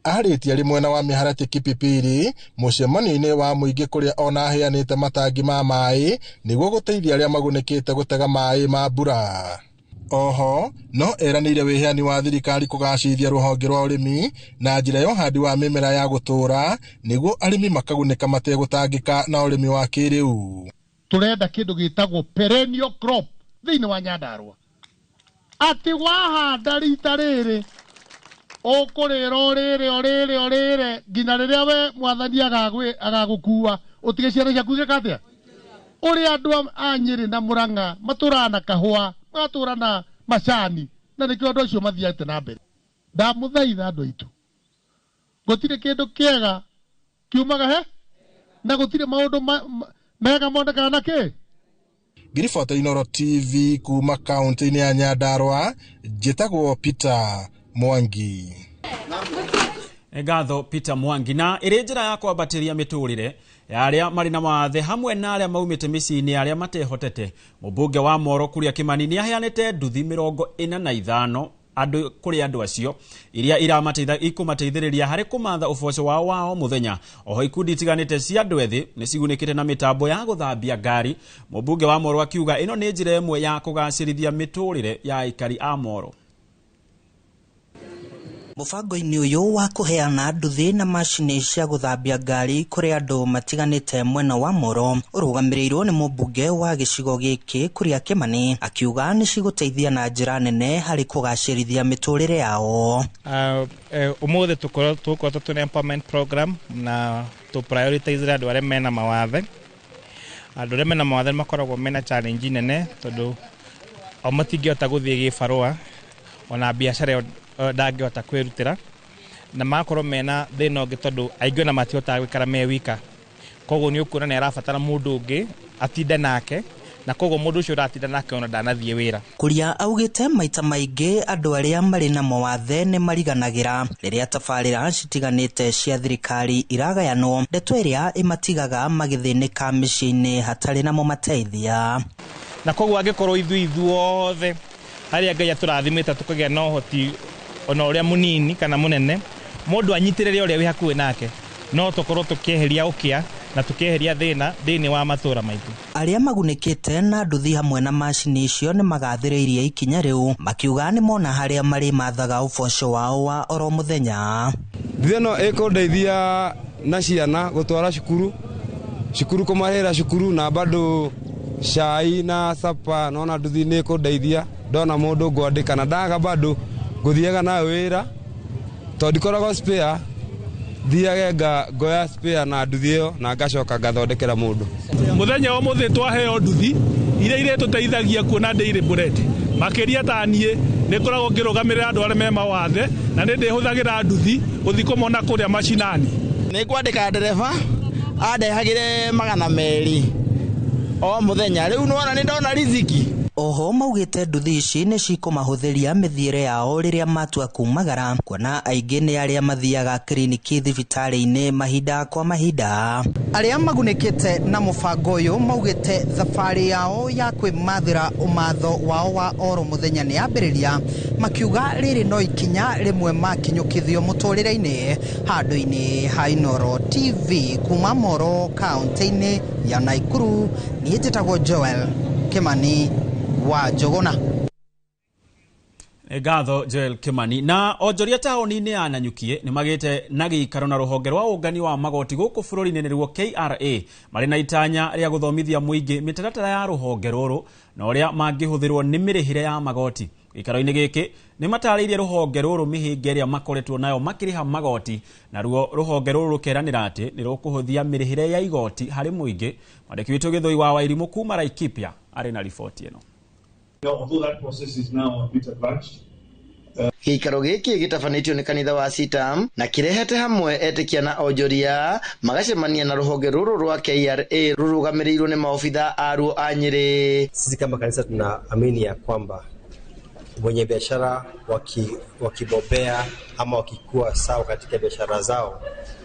Arĩtie arĩ mwena wa mĩharatĩ Kipipiri mũcemanio-inĩ wa mũingĩ kũrĩa ona aheanĩte matangi ma maĩ nĩguo gũteithia arĩa magunĩkĩte gũtega maĩ ma mbura. Oho no eranĩire wĩheani wa thirikari kũgacĩrithia rũhonge rwa ũrĩmi na njĩra ya ũhandi wa mĩmera ya gũtũũra nĩguo arĩmi makagunĩka mategũtangĩka na ũrĩmi wa kĩrĩu. Tũrenda kĩndũ gĩtagwo perennial crop thĩinĩ wa Nyandarua, atĩ wahanda rita rĩrĩ ũkũrĩra ũrĩre ũrĩre ũrĩre nginya rĩrĩa we mwathani agagũkua ũtige ciana ciaku igĩka atĩa. Ũrĩa andũ a Nyĩrĩ na Mũrang'a matũraga na kahũa, magatũra na macani, na nĩkĩo andũ acio mathiĩte na mbere. Ndamũthaitha andũ aitũ, gũtirĩ kĩndũ kĩega kiumaga he na gũtirĩ maũndũ mega monekaga na kĩ. Ngiribota Inoro TV kuma kaunti-inĩ ya Nyandarua, njĩtagwo Peter Mwangi. Ngatho Peter Mwangi. Na ĩrĩ njĩra ya kwambatĩria mĩtũrĩre ya arĩa marĩ na mawathe hamwe na arĩa maumĩte mĩciĩ-inĩ arĩa matehotete, mũmbunge wa Moro Kuria Kimani nĩ aheanĩte nduthi 45 andũ kũrĩ andũ acio iria ikũmateithĩrĩria harĩ kũmatha ũboco wao wa o mũthenya. Oho ikundi itiganĩte cia andũ ethĩ nĩ cigunĩkĩte na mĩtambo ya gũthambia ngari. Mũmbunge wa Moro akiuga ĩno nĩ njĩra ĩmwe ya kũgacĩrithia mĩtũrĩre ya aikari a Moro. Mũbango-inĩ ũyũ wa kũheana nduthi na macini cia gũthambia ngari kũrĩ andũ matiganĩte mwena wa Moro ũrũgamĩrĩirwo nĩ mũmbunge wa gĩcigo gĩkĩ Kuria Kimani, akiuga nĩ cigũteithia na njĩra nene harĩ kũgacĩrithia mĩtũrĩre yao. Ũmũthĩ tũkoretwo twĩna empowerment program na tũ prioritize andũ arĩa mena mawathe. Andũ arĩa mena mawathe makoragwo mena challenge nene tondũ o matingĩhota gũthiĩ gĩbarũa ona biacara ĩyo ndangĩhota kwĩrutĩra, na magakorwo mena thĩna ũngĩ tondũ aingĩ ona matihotaga gũikara me wika, koguo nĩ ũkuona nĩ arabatara mũndũ ũngĩ atinde nake, na koguo mũndũ ũcio ũratinda nake ona ndanathiĩ wĩra. Kuria augĩte maita maingĩ andũ arĩa marĩ na mawathe nĩ mariganagĩra rĩrĩa tabarĩra citiganĩte cia thirikari iragayanwo, ndeto ĩrĩa ĩmatigaga magĩthĩnĩka mĩciĩ-inĩ hatarĩ na mũmateithia. Na koguo angĩkorwo ithuĩ ithuothe harĩa Ngai atũrathimĩte tũkagĩa na ũhoti ona ũrĩa mũnini kana mũnene, mũndũ anyitĩrĩre ũrĩa wĩ hakuhĩ nake, no tũkorwo tũkĩeheria ũkĩa na tũkĩeheria thĩna thĩinĩ wa matũũra maitũ. Arĩa magunĩkĩte na nduthi hamwe na macini icio nĩ magathĩrĩirie ikinya rĩu, makiuga nĩ mona harĩa marĩ mathaga ũboco wao wa oro mũthenya. Nduthi ĩno ĩkũndeithia na ciana gũtwara cukuru, cukuru kũmarĩhĩra cukuru na bado cai na sapa, nona nduthi nĩ ĩkũndeithia ndona mũndũ ngwandĩka na ndaga bado ngũthiaga nayo wĩra tondũ ndikoragwo spare, thiage ngoya spare na nduthi ĩyo na ngacoka ngathondekera mũndũ. Mũthenya wa mũthĩ twaheo nduthi iria irĩtũteithagia kuona daily bread, makĩria ta niĩ nĩ ngoragwo ngĩrũgamĩrĩra andũ arĩa me mawathe na nĩ ndĩhũthagĩra nduthi gũthiĩ kũmona kũrĩa macinani. Nĩ ngwandĩka ndereba andehagĩre 200 o mũthenya, rĩu nĩwona nĩ ndona riziki. Oho maugĩte nduthi ici nĩ cikũmahũthĩria mĩthiĩre yao rĩrĩa matua kumagara, kuona aingĩ nĩ arĩa mathiaga kiriniki thibitarĩ-inĩ mahinda kwa mahinda. Arĩa magunĩkĩte na mũbango ũyũ maugĩte thabarĩ yao ya kwĩmathĩra ũmatho wao wa oro mũthenya nĩ yambĩrĩria, makiuga rĩrĩ no ikinya rĩmwe makinyũkithio mũtũrĩre-inĩ. Handũ-inĩ ha Inooro TV kuma Moro kaunti-inĩ ya Nakuru, niĩ njĩtagwo Joel Kimani wa Njũgũna. Ngatho Joel Kimani. Na onjoria taũni-inĩ ya Nanyuki nĩ magĩte na gĩikaro na rũhonge rwa ũngani wa magoti gũkũ bũrũri-inĩ nĩruo KRA, marĩ na itanya rĩa gũthomithia mũingĩ mĩtaratara ya rũhonge rũrũ na ũrĩa mangĩhũthĩrwo nĩ mĩrĩhĩre ya magoti. Gĩikaro-inĩ gĩkĩ nĩ matarĩirie rũhonge rũrũ mĩhĩnga ĩrĩa makoretwo nayo makĩrĩha magoti, naruo rũhonge rũrũ rũkeranĩra atĩ nĩ rũkũhũthia mĩrĩhĩre ya igoti harĩ mũingĩ. Mwandĩki witũ Gĩthũi wa Wairimũ kuma Laikipia arĩ na riboti ĩno. Although that process is now a bit advanced, Gĩikaro gĩkĩ gĩtabanĩtio nĩ kanitha wa Sitam na kĩrehete hamwe etĩkia na onjoria magacemania na rũhonge rũrũ rwa KRA rũrũgamĩrĩirwo nĩ maobitha aruo a Nyĩrĩ. Sisi kama kanisa tunaamini ya kwamba wenye biashara wakibobea ama wakikuwa sawa katika biashara zao,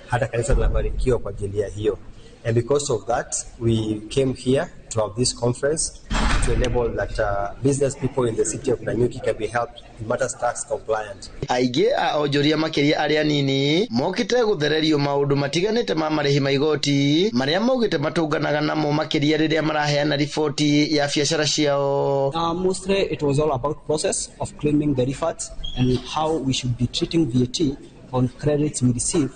hata kanisa linabarikiwa kwa ajili ya hiyo. And because of that, we came here to have this conference to enable that business people in the city of Nanyuki can be helped in matters tax compliant. Aingĩ a onjoria makĩria arĩa nini mokĩte gũthererio maũndũ matiganĩte ma marĩhi ma igoti marĩa maugĩte matũnganaga namo makĩria rĩrĩa maraheana riboti ya biacara ciao. Mostly it was all about process of claiming the refunds and how we should be treating VAT on credits we receive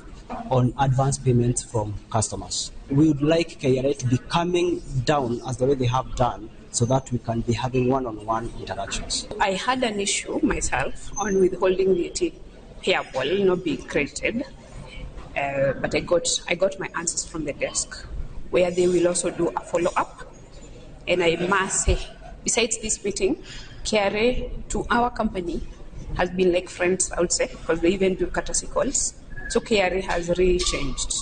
on advance payments from customers. We would like KRA to be coming down as the way they have done so that we can be having one-on-one interactions. I had an issue myself on withholding VAT payable not being credited, but I got my answers from the desk, where they will also do a follow-up. And I must say, besides this meeting, KRA to our company has been like friends, I would say, because they even do courtesy calls. So KRA has really changed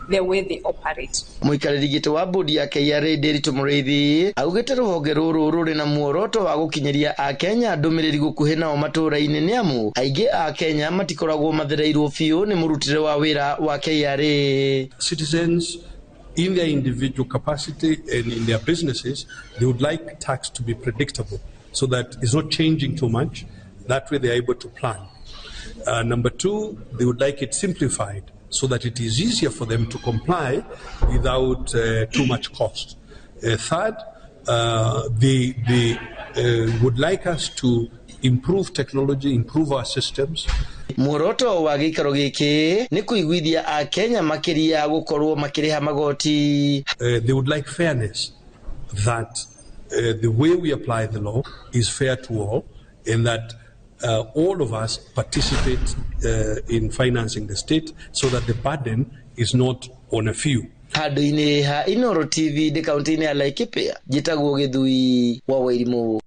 the way they operate. Mũikarĩri gĩtĩ wa bodi ya KRA Ndiritu Mũrĩithi augĩte rũhonge rũrũ rũrĩ na muoroto wa gũkinyĩria Akenya ndũmĩrĩri gũkuhĩ nao matũũra-inĩ nĩ amu aingĩ a Kenya matikoragwo mathereirwo biũ nĩ mũrutĩre wa wĩra wa KRA. Citizens in their individual capacity and in their businesses, they would like tax to be predictable so that it's not changing too much. That way they are able to plan. Number two, they would like it simplified so that it is easier for them to comply without too much cost. Third, they would like us to improve technology, improve our systems, Muoroto wa gĩikaro gĩkĩ nĩ kũiguithia Akenya makĩria gũkorwo makĩrĩha magoti. They would like fairness, that the way we apply the law is fair to all, and that all of us participate in financing the state so that the burden is not on a few. Handũ-inĩ ha Inooro TV ndĩ kaunti-inĩ ya Laikipia, njĩtagwo Gĩthui wa Wairimũ.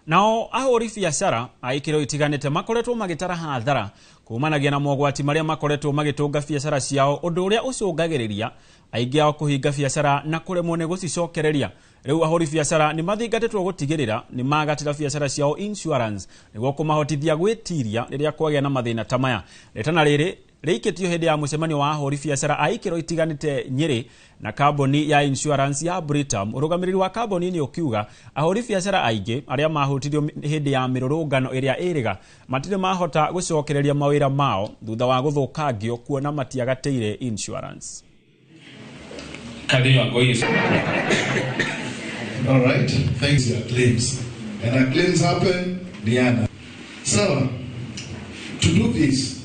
Nao ahũri biacara a ikĩro itiganĩte makoretwo magĩtara hathara kumanagia na mogwati marĩa makoretwo magĩtũnga biacara ciao, ũndũ ũrĩa ũcũngagĩrĩria aingĩ ao kũhinga biacara na kũremwo nĩ gũcicokereria. Rĩu ahũri biacara nĩ mathingatĩtwo gũtigĩrĩra nĩ magatĩra biacara ciao insurance nĩguo kũmahotithia gwĩtiria rĩrĩa kwagĩa na mathĩna ta maya. Rĩtana rĩrĩ rĩikĩtio hĩndĩ ya mũcemanio wa ahũri biacara a ikĩro itiganĩte Nyĩrĩ na kambuni ya insurance ya Britam. Ũrũgamĩrĩri wa kambuni nĩ ũkiuga ahũri biacara aingĩ arĩa mahutirio hĩndĩ ya mĩrũrũngano ĩrĩa ĩrĩga matirĩ mahota gũcokereria mawĩra mao thutha wa gũthũkangio kuona matiagatĩire insurance. All right, thanks your claims. And our claims happen, Diana. So, to do this,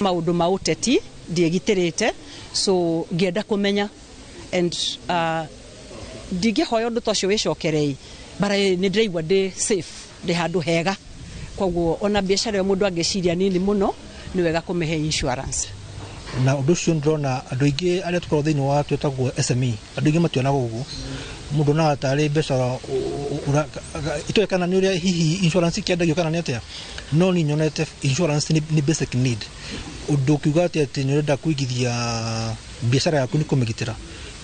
maundu ma uteti ndiegiterite, so ngienda kumenya and ndingĩhoya ũndũ ta ũcio wĩcokerei, but nĩ ndĩraigua ndĩ safe, ndĩ handũ hega, koguo ona biacara ĩyo mũndũ angĩciria nini mũno nĩ wega kũmĩhe insurance. Na ũndũ ũcio ndĩrona andũ aingĩ arĩa tũkoragwo thĩinĩ wa twĩtagwo SME, andũ aingĩ mationaga ũguo. Mũndũ onaga tarĩ biacara itoĩ kana nĩ ũrĩa hihi insurance ikĩendagio kana nĩ atĩa, no niĩ nyonete insurance nĩ basic need. Ũndũ ũkiuga atĩ nĩ ũrenda kũigithia biacara yaku nĩ kũmĩgitĩra,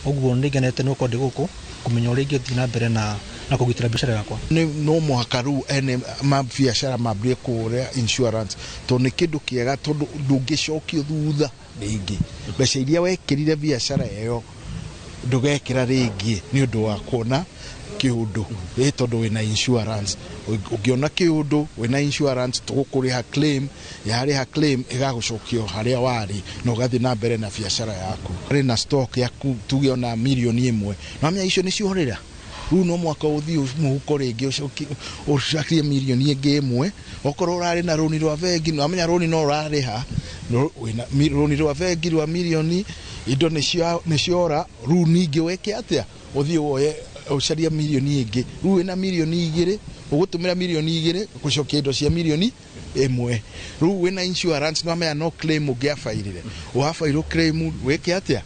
ũguo nĩ ngenete nĩ gũkorwo ndĩ gũkũ kũmenya ũrĩa ingĩthiĩ na mbere na kũgitĩra biacara yakwa. No mũhaka rĩu ene mabiacara mambie kũgũra insurance tondũ nĩ kĩndũ kĩega, tondũ ndũngĩcokio thutha rĩngĩ. Mbeca iria wekĩrire biacara ĩyo ndũgekĩra rĩngĩ nĩ ũndũ wa kuona kĩũndũ, tondũ wĩna insurance. Ũngĩona kĩũndũ wĩna insurance tũgũkũrĩha claim, yarĩha claim ĩgagũcokio harĩa warĩ na ũgathiĩ na mbere na biacara yaku. Harĩ na stock yaku tuge ona mirioni 1, no menya icio nĩciorĩra. Rĩu no mwaka ũthiĩ mũhuko rĩngĩ ũcarie mirioni ĩngĩ 1, okorwo ũrarĩ na rũni rwa bengi, no amenya rũni no ũrarĩha, rũni rwa bengi rwa mirioni, indo nĩciora, rĩu ningĩ wĩke atĩa? Ũthiĩ woye ũcarie mirioni ĩngĩ, rĩu wĩna mirioni 2, ũgũtũmĩra mirioni 2 gũcokia indo cia mirioni 1. Rĩu wĩna insurance no amenya no claim ũngĩabairire, wabairwo claim wĩke atĩa?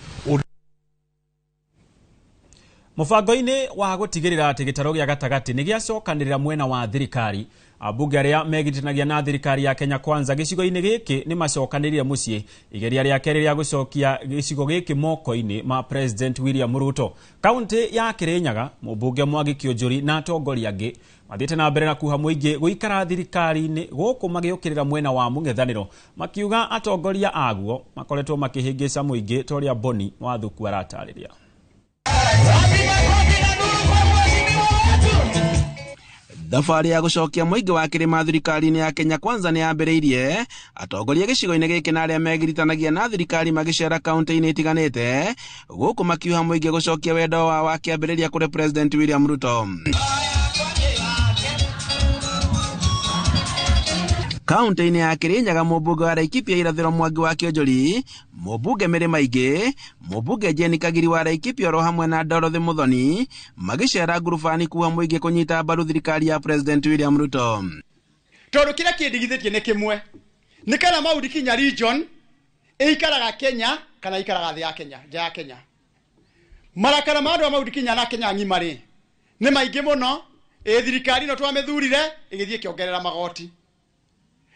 Mũbango-inĩ wa gũtigĩrĩra atĩ gĩtarũ gĩa gatagatĩ nĩ gĩacokanĩrĩra mwena wa thirikari, ambunge arĩa megitanagia na thirikari ya Kenya Kwanza gĩcigo-inĩ gĩkĩ nĩ macokanĩrĩire mũciĩ igeria rĩa kerĩ rĩa gũcokia gĩcigo gĩkĩ moko-inĩ ma President William Ruto. Kaunti ya Kirinyaga, mũmbunge Mwangi Kĩũnjũri na atongoria angĩ mathiĩte na mbere na kuha mũingĩ gũikara thirikari-inĩ gũkũ magĩũkĩrĩra mwena wa mũng'ethanĩro, makiuga atongoria aguo makoretwo makĩhĩngĩca mũingĩ ta ũrĩa Boni Wathuku aratarĩria. Thabarĩ ya gũcokia mũingĩ wa kĩrĩma thirikari-inĩ ya Kenya Kwanza nĩ yambĩrĩirie, atongoria gĩcigo-inĩ gĩkĩ na arĩa megiritanagia na thirikari magĩcera kaunti-inĩ itiganĩte gũkũ makiuha mũingĩ gũcokia wendo wao wa kĩambĩrĩria kũrĩ President William Ruto. Kaunti-inĩ ya Kirinyaga, mũmbunge wa Laikipia irathĩro Mwangi wa Kĩũnjũri, mũmbunge Mĩrĩma Ingĩ, mũmbunge Jane Kagiri wa Laikipia oro hamwe na Dorothy Muthoni magĩcera ngurubani kuha mũingĩ kũnyita mbaru thirikari ya President William Ruto. Tondũ kĩrĩa kĩndigithĩtie nĩ kĩmwe, nĩ kana Mount Kenya region ĩikaraga Kenya kana ĩikaraga thĩ ya Kenya, nja ya Kenya. Marakara ma andũ a Mount Kenya na Kenya ng'ima rĩ nĩ maingĩ mũno. Thirikari ĩno twamĩthurire ĩgĩthiĩ ĩkĩongerera magoti,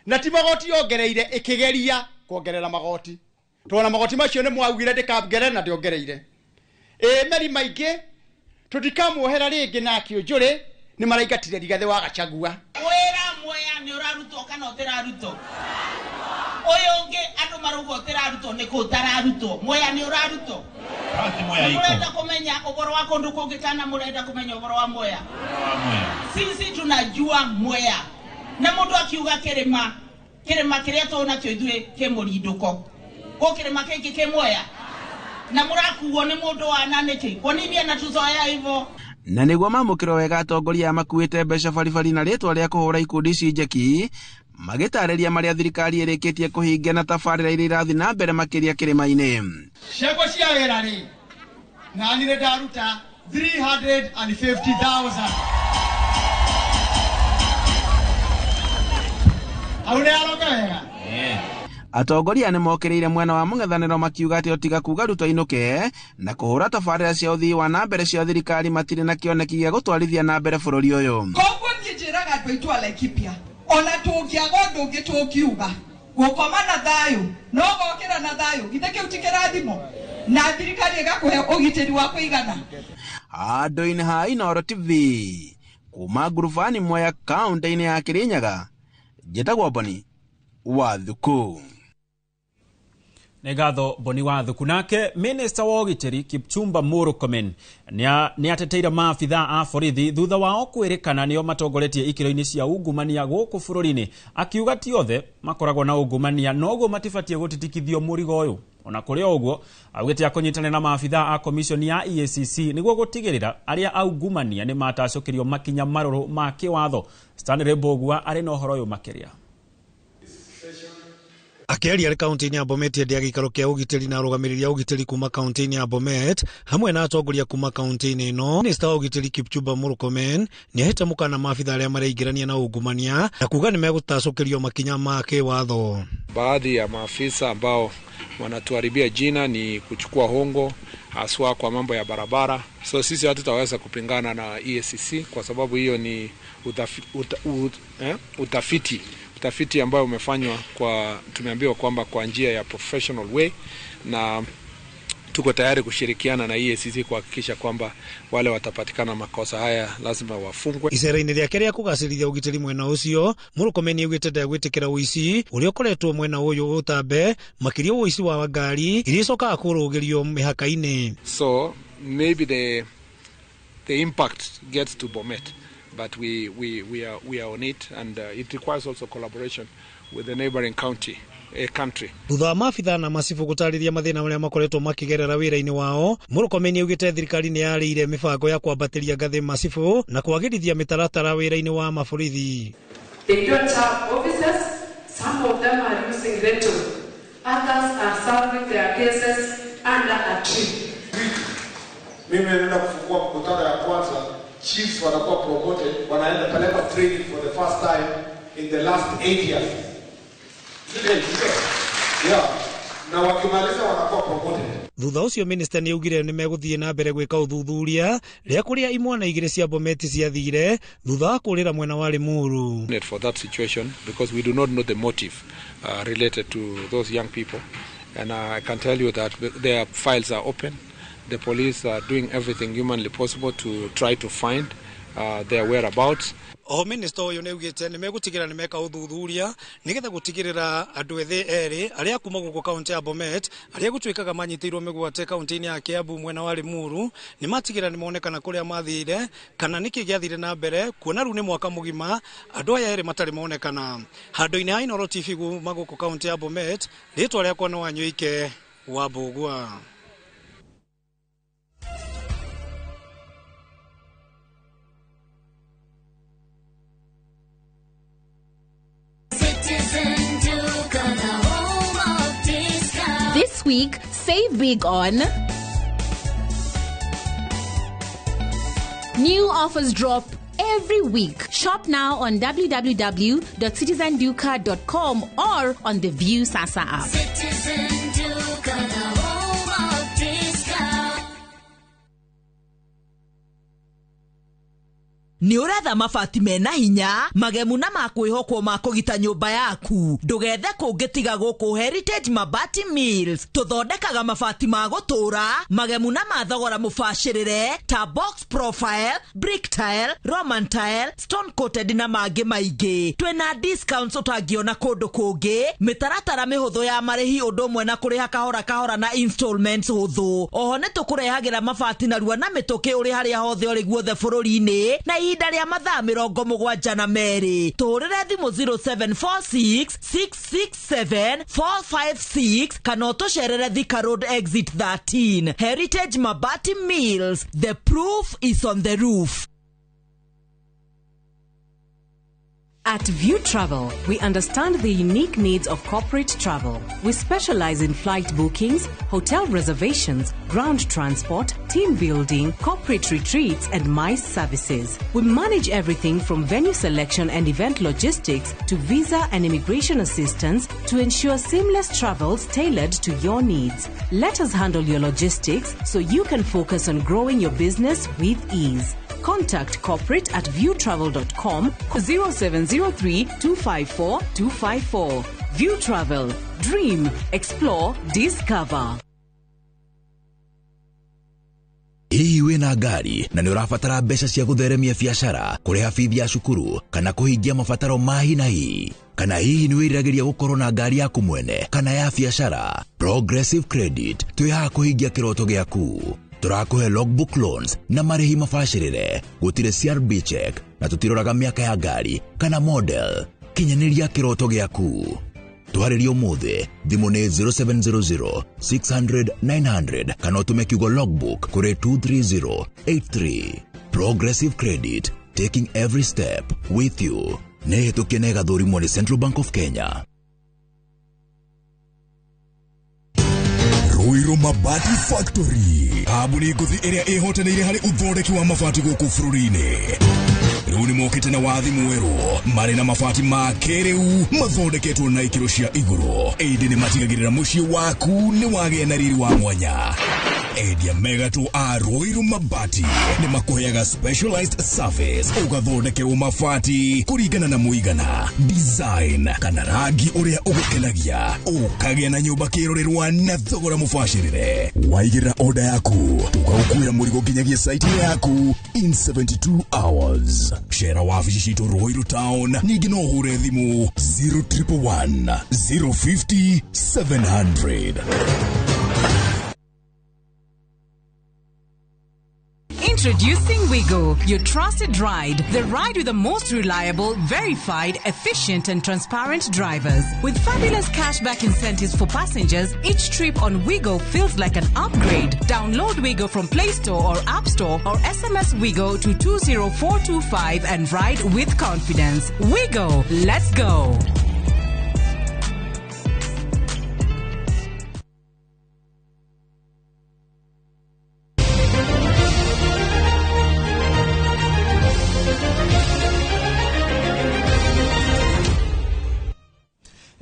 na ti magoti yongereire, ĩkĩgeria kuongerera magoti, tona magoti macio nĩ mwaugire ndĩkangerere na ndĩongereire. Meri maingĩ tũtikamuohera rĩngĩ na Kĩũnjũrĩ nĩ maraingatire Rigathĩ wa Gachagua. Wĩra Mwea nĩ ũrarutwo kana ũtĩrarutwo? Ũyũ ũngĩ andũ marauga ũtĩrarutwo, nĩ kũ ũtararutwo? Mwea nĩ ũrarutwo? Mũrenda kũmenya ũhoro wa kũndũ kũngĩ kana mũrenda kũmenya ũhoro wa Mwea? Sisi tunajua Mwea. Na mũndũ akiuga kĩrĩma, kĩrĩma kĩrĩa tũĩ nakĩo ithuĩ kĩ mũrindũko, kũ kĩrĩma kĩngĩ kĩ Mwea, na mũrakuo nĩ mũndũ wa na nĩkĩ? Kwa nini anatuzoea hivyo? Na nĩguo mamũkĩrwo wega atongoria aya makuĩte mbeca baribari na rĩtwa rĩa kũhũra ikundi ici njeki Magĩtarĩria marĩa thirikari ĩrĩkĩtie kũhingia na tabarĩra iria irathiĩ na mbere makĩria kĩrĩma-inĩ. Ciakwa cia wĩra rĩ, na niĩ ndaruta 350,000. Hau nĩ aroka wega. Atongoria nĩ mokĩrĩire mwena wa mũng'ethanĩro makiuga atĩ otiga kuga Ruto ainũke na kũhũra tabarĩra cia ũthii wa na mbere cia thirikari matirĩ na kĩoneki gĩa gũtwarithia na mbere bũrũri ũyũ. Koguo niĩ njĩraga andũ aitũ a Laikipia, ona tũngĩaga ũndũ ũngĩ tũngiuga gũkoma na thayũ no gokĩra na thayũ, githĩ kĩu ti kĩrathimo? Na thirikari ĩgakũhe ũgitĩri wa kũigana. Handũ-inĩ ha Inooro TV kuma ngurubani Mwea kaũntĩ-inĩ ya Kirinyaga, njĩtagwo Boni wa Thuku. Nĩ ngatho Boni wa Thuku. Nake Minister wa ũgitĩri Kipchumba Murkomen nĩ ateteire maabithaa a borithi thutha wao kwĩrĩkana nĩo matongoretie ikĩro-inĩ cia ungumania gũkũ bũrũri-inĩ, akiuga ti othe makoragwo na ungumania noguo matibatiĩ gũtitikithio mũrigo ũyũ. Ona kũrĩ o ũguo, augĩte akũnyitanĩra na maabithaa a komishoni ya EACC nĩguo gũtigĩrĩra arĩa aungumania nĩ matacũkĩrio makinya marũrũ ma kĩwatho. Stanley Mbũgua arĩ na ũhoro ũyũ makĩria. Akĩaria arĩ kaunti-inĩ ya Bomet hĩndĩ ya gĩikaro kĩa ũgitĩri na arũgamĩrĩri a ũgitĩri kuma kaunti-inĩ ya Bomet hamwe na atongoria kuma kaunti-inĩ ĩno, Minista wa ũgitĩri Kipchumba Murkomen nĩahete mũkana maabithaa arĩa mareingĩrania na ungumania na kuga nĩmegũtacũkĩrio makinya ma kĩwatho. Baadhi ya maafisa ambao wanatuharibia jina ni kuchukua hongo haswa kwa mambo ya barabara. So sisi hatutaweza kupingana na EACC kwa sababu hiyo ni utafiti ambao umefanywa kwa, tumeambiwa kwamba kwa njia ya professional way, na tuko tayari kushirikiana na EACC kuhakikisha kwamba wale watapatikana makosa haya lazima wafungwe. Icera-inĩ rĩake rĩa kũgacĩrithia ũgitĩri mwena ũcio, Murkomen nĩaugĩte ndegwĩtĩkĩra ũici ũrĩa ũkoretwo mwena ũyũ ũtambe, makĩria ũici wa ngari iria icokaga kũrũgĩrio mĩhaka-inĩ. So maybe the impact gets to Bomet, but we are on it, and it requires also collaboration with the neighboring country. Thutha wa maabithaa na macibũ gũtarĩria mathĩna marĩa makoretwo makĩgerera wĩra-inĩ wao, Murkomen nĩaugĩte thirikari nĩ yarĩire mĩbango ya kwambatĩria ngathĩ macibũ na kwagĩrithia mĩtaratara wĩra-inĩ wa maborithi. They don't have offices, some of them are using rental, others are solving their cases under a tree. Mimi naenda kufungua mkutano ya kwanza, chiefs wanakuwa promoted, wanaenda pelekwa training for the first time in the last 8 years. Yeah. Na wakimaliza wanakuwa promoted. Thutha ũcio minister nĩaugire nĩmegũthiĩ na mbere gwĩka ũthuthuria rĩa kũrĩa imwana igĩrĩ cia Bomet ciathire thutha wa kũrĩra mwena wa Limuru. For that situation, because we do not know the motive related to those young people, and I can tell you that their files are open. The police are doing everything humanly possible to try to find their whereabouts. Oho minister ũyũ nĩaugĩte nĩmegũtigĩrĩra nĩmeka ũthuthuria nĩgetha gũtigĩrĩra andũ ethĩ erĩ arĩa kuma gũkũ kaunti ya Bomet arĩa gũtuĩkaga manyitĩirwo mĩgwate kaunti-inĩ ya Kiambu mwena wa Limuru nĩmatigĩrĩra nĩmonekana kũrĩa mathire kana nĩkĩ gĩathire na mbere, kuona rĩu nĩ mwaka mũgima andũ aya erĩ matarĩ monekana. Handũ-inĩ ha Inooro TV kuma gũkũ kaunti ya Bomet, rĩtwa rĩakwa nĩ Wanyũike wa Mbũgua. This week, save big on new offers drop every week. Shop now on www.citizenduka.com or on the View Sasa app. Citizen Duka, the home of discount. Nĩ ũretha mabati mena hinya magemu na makwĩhokwo ma kũgita nyũmba yaku, ndũgethe kũngĩ tiga gũkũ Heritage Mabati Mills. Tũthondekaga mabati ma gũtũũra magemu na ma thogora mũbacĩrĩre ta box profile, brick tile, roman tile, stone coated na mangĩ maingĩ. Twĩna discounts ũtangĩona kũndũ kũngĩ, mĩtaratara mĩhũthũ ya marĩhi ũndũ ũmwe na kũrĩha kahora kahora na installments hũthũ. Oho nĩ tũkũrehagĩra mabati narua na mĩtũkĩ ũrĩ harĩa hothe ũrĩ guothe bũrũri-inĩ na ihinda rĩa mathaa 72. Tũhũrĩre thimũ 0746 667 456 kana ũtũcerere Thika Road exit 13. Heritage Mabati Mills, the proof is on the roof. At View Travel, we understand the unique needs of corporate travel. We specialize in flight bookings, hotel reservations, ground transport, team building, corporate retreats, and MICE services. We manage everything from venue selection and event logistics to visa and immigration assistance to ensure seamless travels tailored to your needs. Let us handle your logistics so you can focus on growing your business with ease. Contact corporate at viewtravel.com 0703 254 254. View Travel. Dream, explore, discover. Hihi wĩna ngari na nĩ ũrabatara mbeca cia gũtheremia biacara, kũrĩha bithi ya cukuru kana kũhingia mabataro ma hi na hi? Kana hihi nĩ wĩriragĩria gũkorwo na ngari yaku mwene kana ya biacara? Progressive Credit twĩ haha kũhingia kĩroto gĩaku. Tũrakũhe logbook loans na marĩhi mabacĩrĩre, gũtirĩ CRB check na tũtiroraga mĩaka ya ngari kana model. Kinyanĩria kĩroto gĩaku. Twarĩrie ũmũthĩ, thimũ nĩ 0700 600 900 kana ũtũme kiugo logbook kũrĩ 23083. Progressive Credit, taking every step with you. Nĩ hĩtũkie na ĩgathũrimwo nĩ Central Bank of Kenya. Ruiru Mabati Factory, kambuni ngũthi ĩrĩa ĩhotanĩire harĩ ũthondeki wa mabati gũkũ bũrũri-inĩ. Rĩu nĩ mokĩte na wathi mwerũ, marĩ na mabati ma kĩrĩu mathondeketwo na ikĩro cia igũrũ, ĩndĩ nĩ matigagĩrĩra mũciĩ waku nĩ wagĩa na riri wa mwanya. Endia megatũ a Ruiru Mabati nĩ makũheaga specialized service, ũgathondekerwo mabati kũringana na mũigana, design kana rangi ũrĩa ũgũkenagia, ũkagĩa na nyũmba kĩrorerwa na thogora mũbacĩrĩre. Waigĩrĩra order yaku, tũgagũkuĩra mũrigo nginyagia site yaku in 72 hours. Cera wabici citũ Ruiru Town, ningĩ no ũhũre thimũ 0111 050 700. Introducing Wigo, your trusted ride. The ride with the most reliable, verified, efficient and transparent drivers. With fabulous cashback incentives for passengers, each trip on Wigo feels like an upgrade. Download Wigo from Play Store or App Store or SMS Wigo to 20425 and ride with confidence. Wigo, let's go.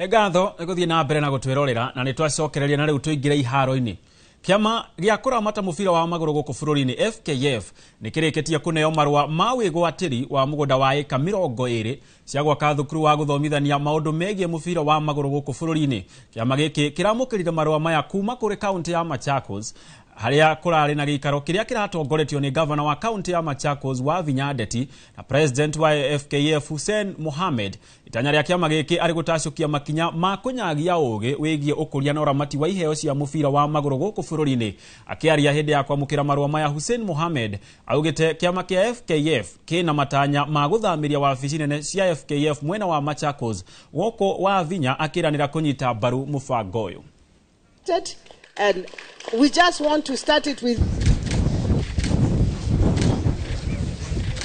Ngatho nĩ gũthiĩ na mbere na gũtwĩrorera na nĩ twacokereria na rĩu tũingĩre iharo-inĩ. Kĩama gĩa kũramata mũbira wa magũrũ gũkũ bũrũri-inĩ FKF nĩ kĩrĩkĩtie kũneo marũa ma wĩgwatĩri wa mũgũnda wa ĩka 20 cia gwaka thukuru wa gũthomithania maũndũ megiĩ mũbira wa magũrũ gũkũ bũrũri-inĩ. Kĩama gĩkĩ kĩramũkĩrire marũa maya kuma kũrĩ kaunti ya Machakos harĩa kũrarĩ na gĩikaro kĩrĩa kĩratongoretio nĩ gavana wa kaunti ya Machakos Wavinya Ndeti na president wa FKF Hussein Mohamed. Itanya rĩa kĩama gĩkĩ arĩ gũtacũkia makinya ma kũnyagia ũgĩ wĩgiĩ ũkũria na ũramati wa iheo cia mũbira wa magũrũ gũkũ bũrũri-inĩ. Akĩaria hĩndĩ ya kwamũkĩra marũa maya, Hussein Mohamed augĩte kĩama kĩa FKF kĩna matanya ma gũthamĩria wabici nene cia FKF mwena wa Machakos gũkũ Wavinya akĩranĩra kũnyita mbaru mũbango ũyũ. And we just want to start it with.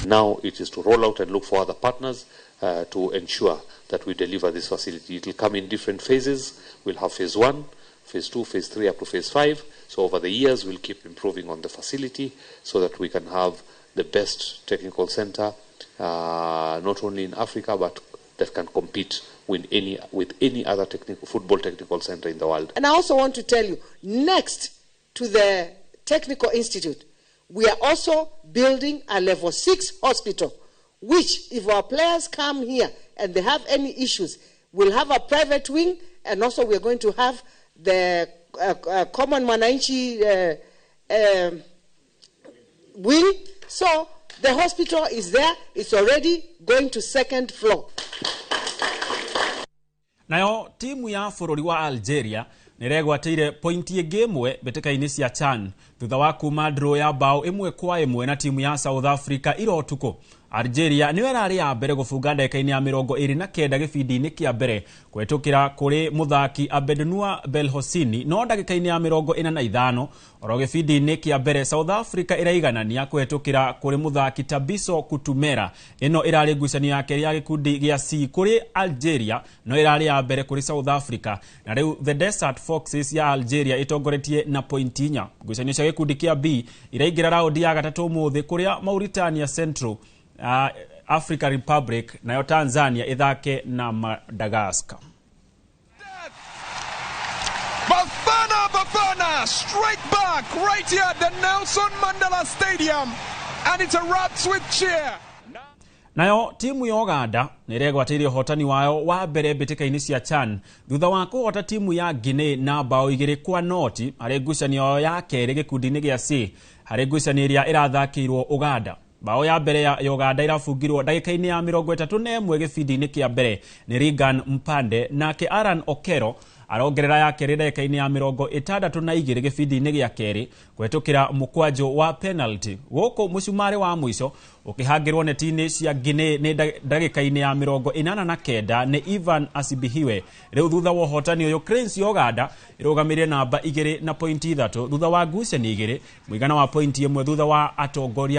Now it is to roll out and look for other partners to ensure that we deliver this facility. It will come in different phases. We'll have phase 1, phase 2, phase 3, up to phase 5. So over the years, we'll keep improving on the facility so that we can have the best technical center, not only in Africa, but that can compete with any other football technical center in the world. And I also want to tell you, next to the Technical Institute, we are also building a level 6 hospital, which if our players come here and they have any issues, we'll have a private wing, and also we're going to have the common Mwananchi wing. So the hospital is there. It's already going to second floor. Nayo timu ya bũrũri wa Algeria nĩregwatĩire pointi ĩngĩ ĩmwe mbĩtĩka-inĩ cia CHAN thutha wa kuma draw ya bao 1-1 na timu ya South Africa ira ũtukũ. Algeria nĩyo ĩrarĩ ya mbere gũbunga ndagĩka-inĩ ya 29 gĩbindi-inĩ kĩa mbere kũhetũkĩra kũrĩ mũthaki Abednour Belhocine, no ndagĩka-inĩ ya 45 oro gĩbindi-inĩ kĩa mbere South Africa ĩraiganania kũhetũkĩra kũrĩ mũthaki Tabiso Kutumera. Ĩno ĩrarĩ ngucanio ya kerĩ ya gĩkundi gĩa C kũrĩ Algeria, no ĩrarĩ ya mbere kũrĩ South Africa, na rĩu The Desert Foxes ya Algeria ĩtongoretie na pointi 4. Ngucanio cia gĩkundi kĩa B iraingĩra raundi ya gatatũ ũmũthĩ kũrĩa Mauritania Central Africa Republic nayo Tanzania ĩthake na Madagascar. Bafana Bafana straight back right here at the Nelson Mandela Stadium, and it erupts with cheer. Nayo timu ya Uganda nĩ ĩregwatĩire ũhotani wayo wa mbere mbĩtĩka-inĩ cia CHAN thutha wa kũhota timu ya Guinea na bao 2-0 harĩ ngucanio yao ya kerĩ gĩkundi-inĩ gĩa C harĩ ngucanio ĩrĩa ĩrathakĩirwo Uganda. Bao ya mbere ya Uganda ĩrabungirwo ndagĩka-inĩ ya 31 gĩbindi-inĩ kĩa mbere nĩ Regan Mpande, nake Aran Okero arongerera ya kerĩ ndagĩka-inĩ ya 62 gĩbindi-inĩ gĩa kerĩ kũhetũkĩra mũkwanjũ wa penalty. Gũkũ mũcumarĩ wa mũico ũkĩhangĩrwo neti-inĩ cia Guinea nĩ ndagĩka-inĩ ya 89 nĩ Ivan Asibihiwe. Rĩu thutha wa ũhotani ũyũ Cranes ya Uganda ĩrũgamĩrĩire namba 2 na pointi 3 thutha wa ngucanio 2 mũigana wa pointi 1 thutha wa atongoria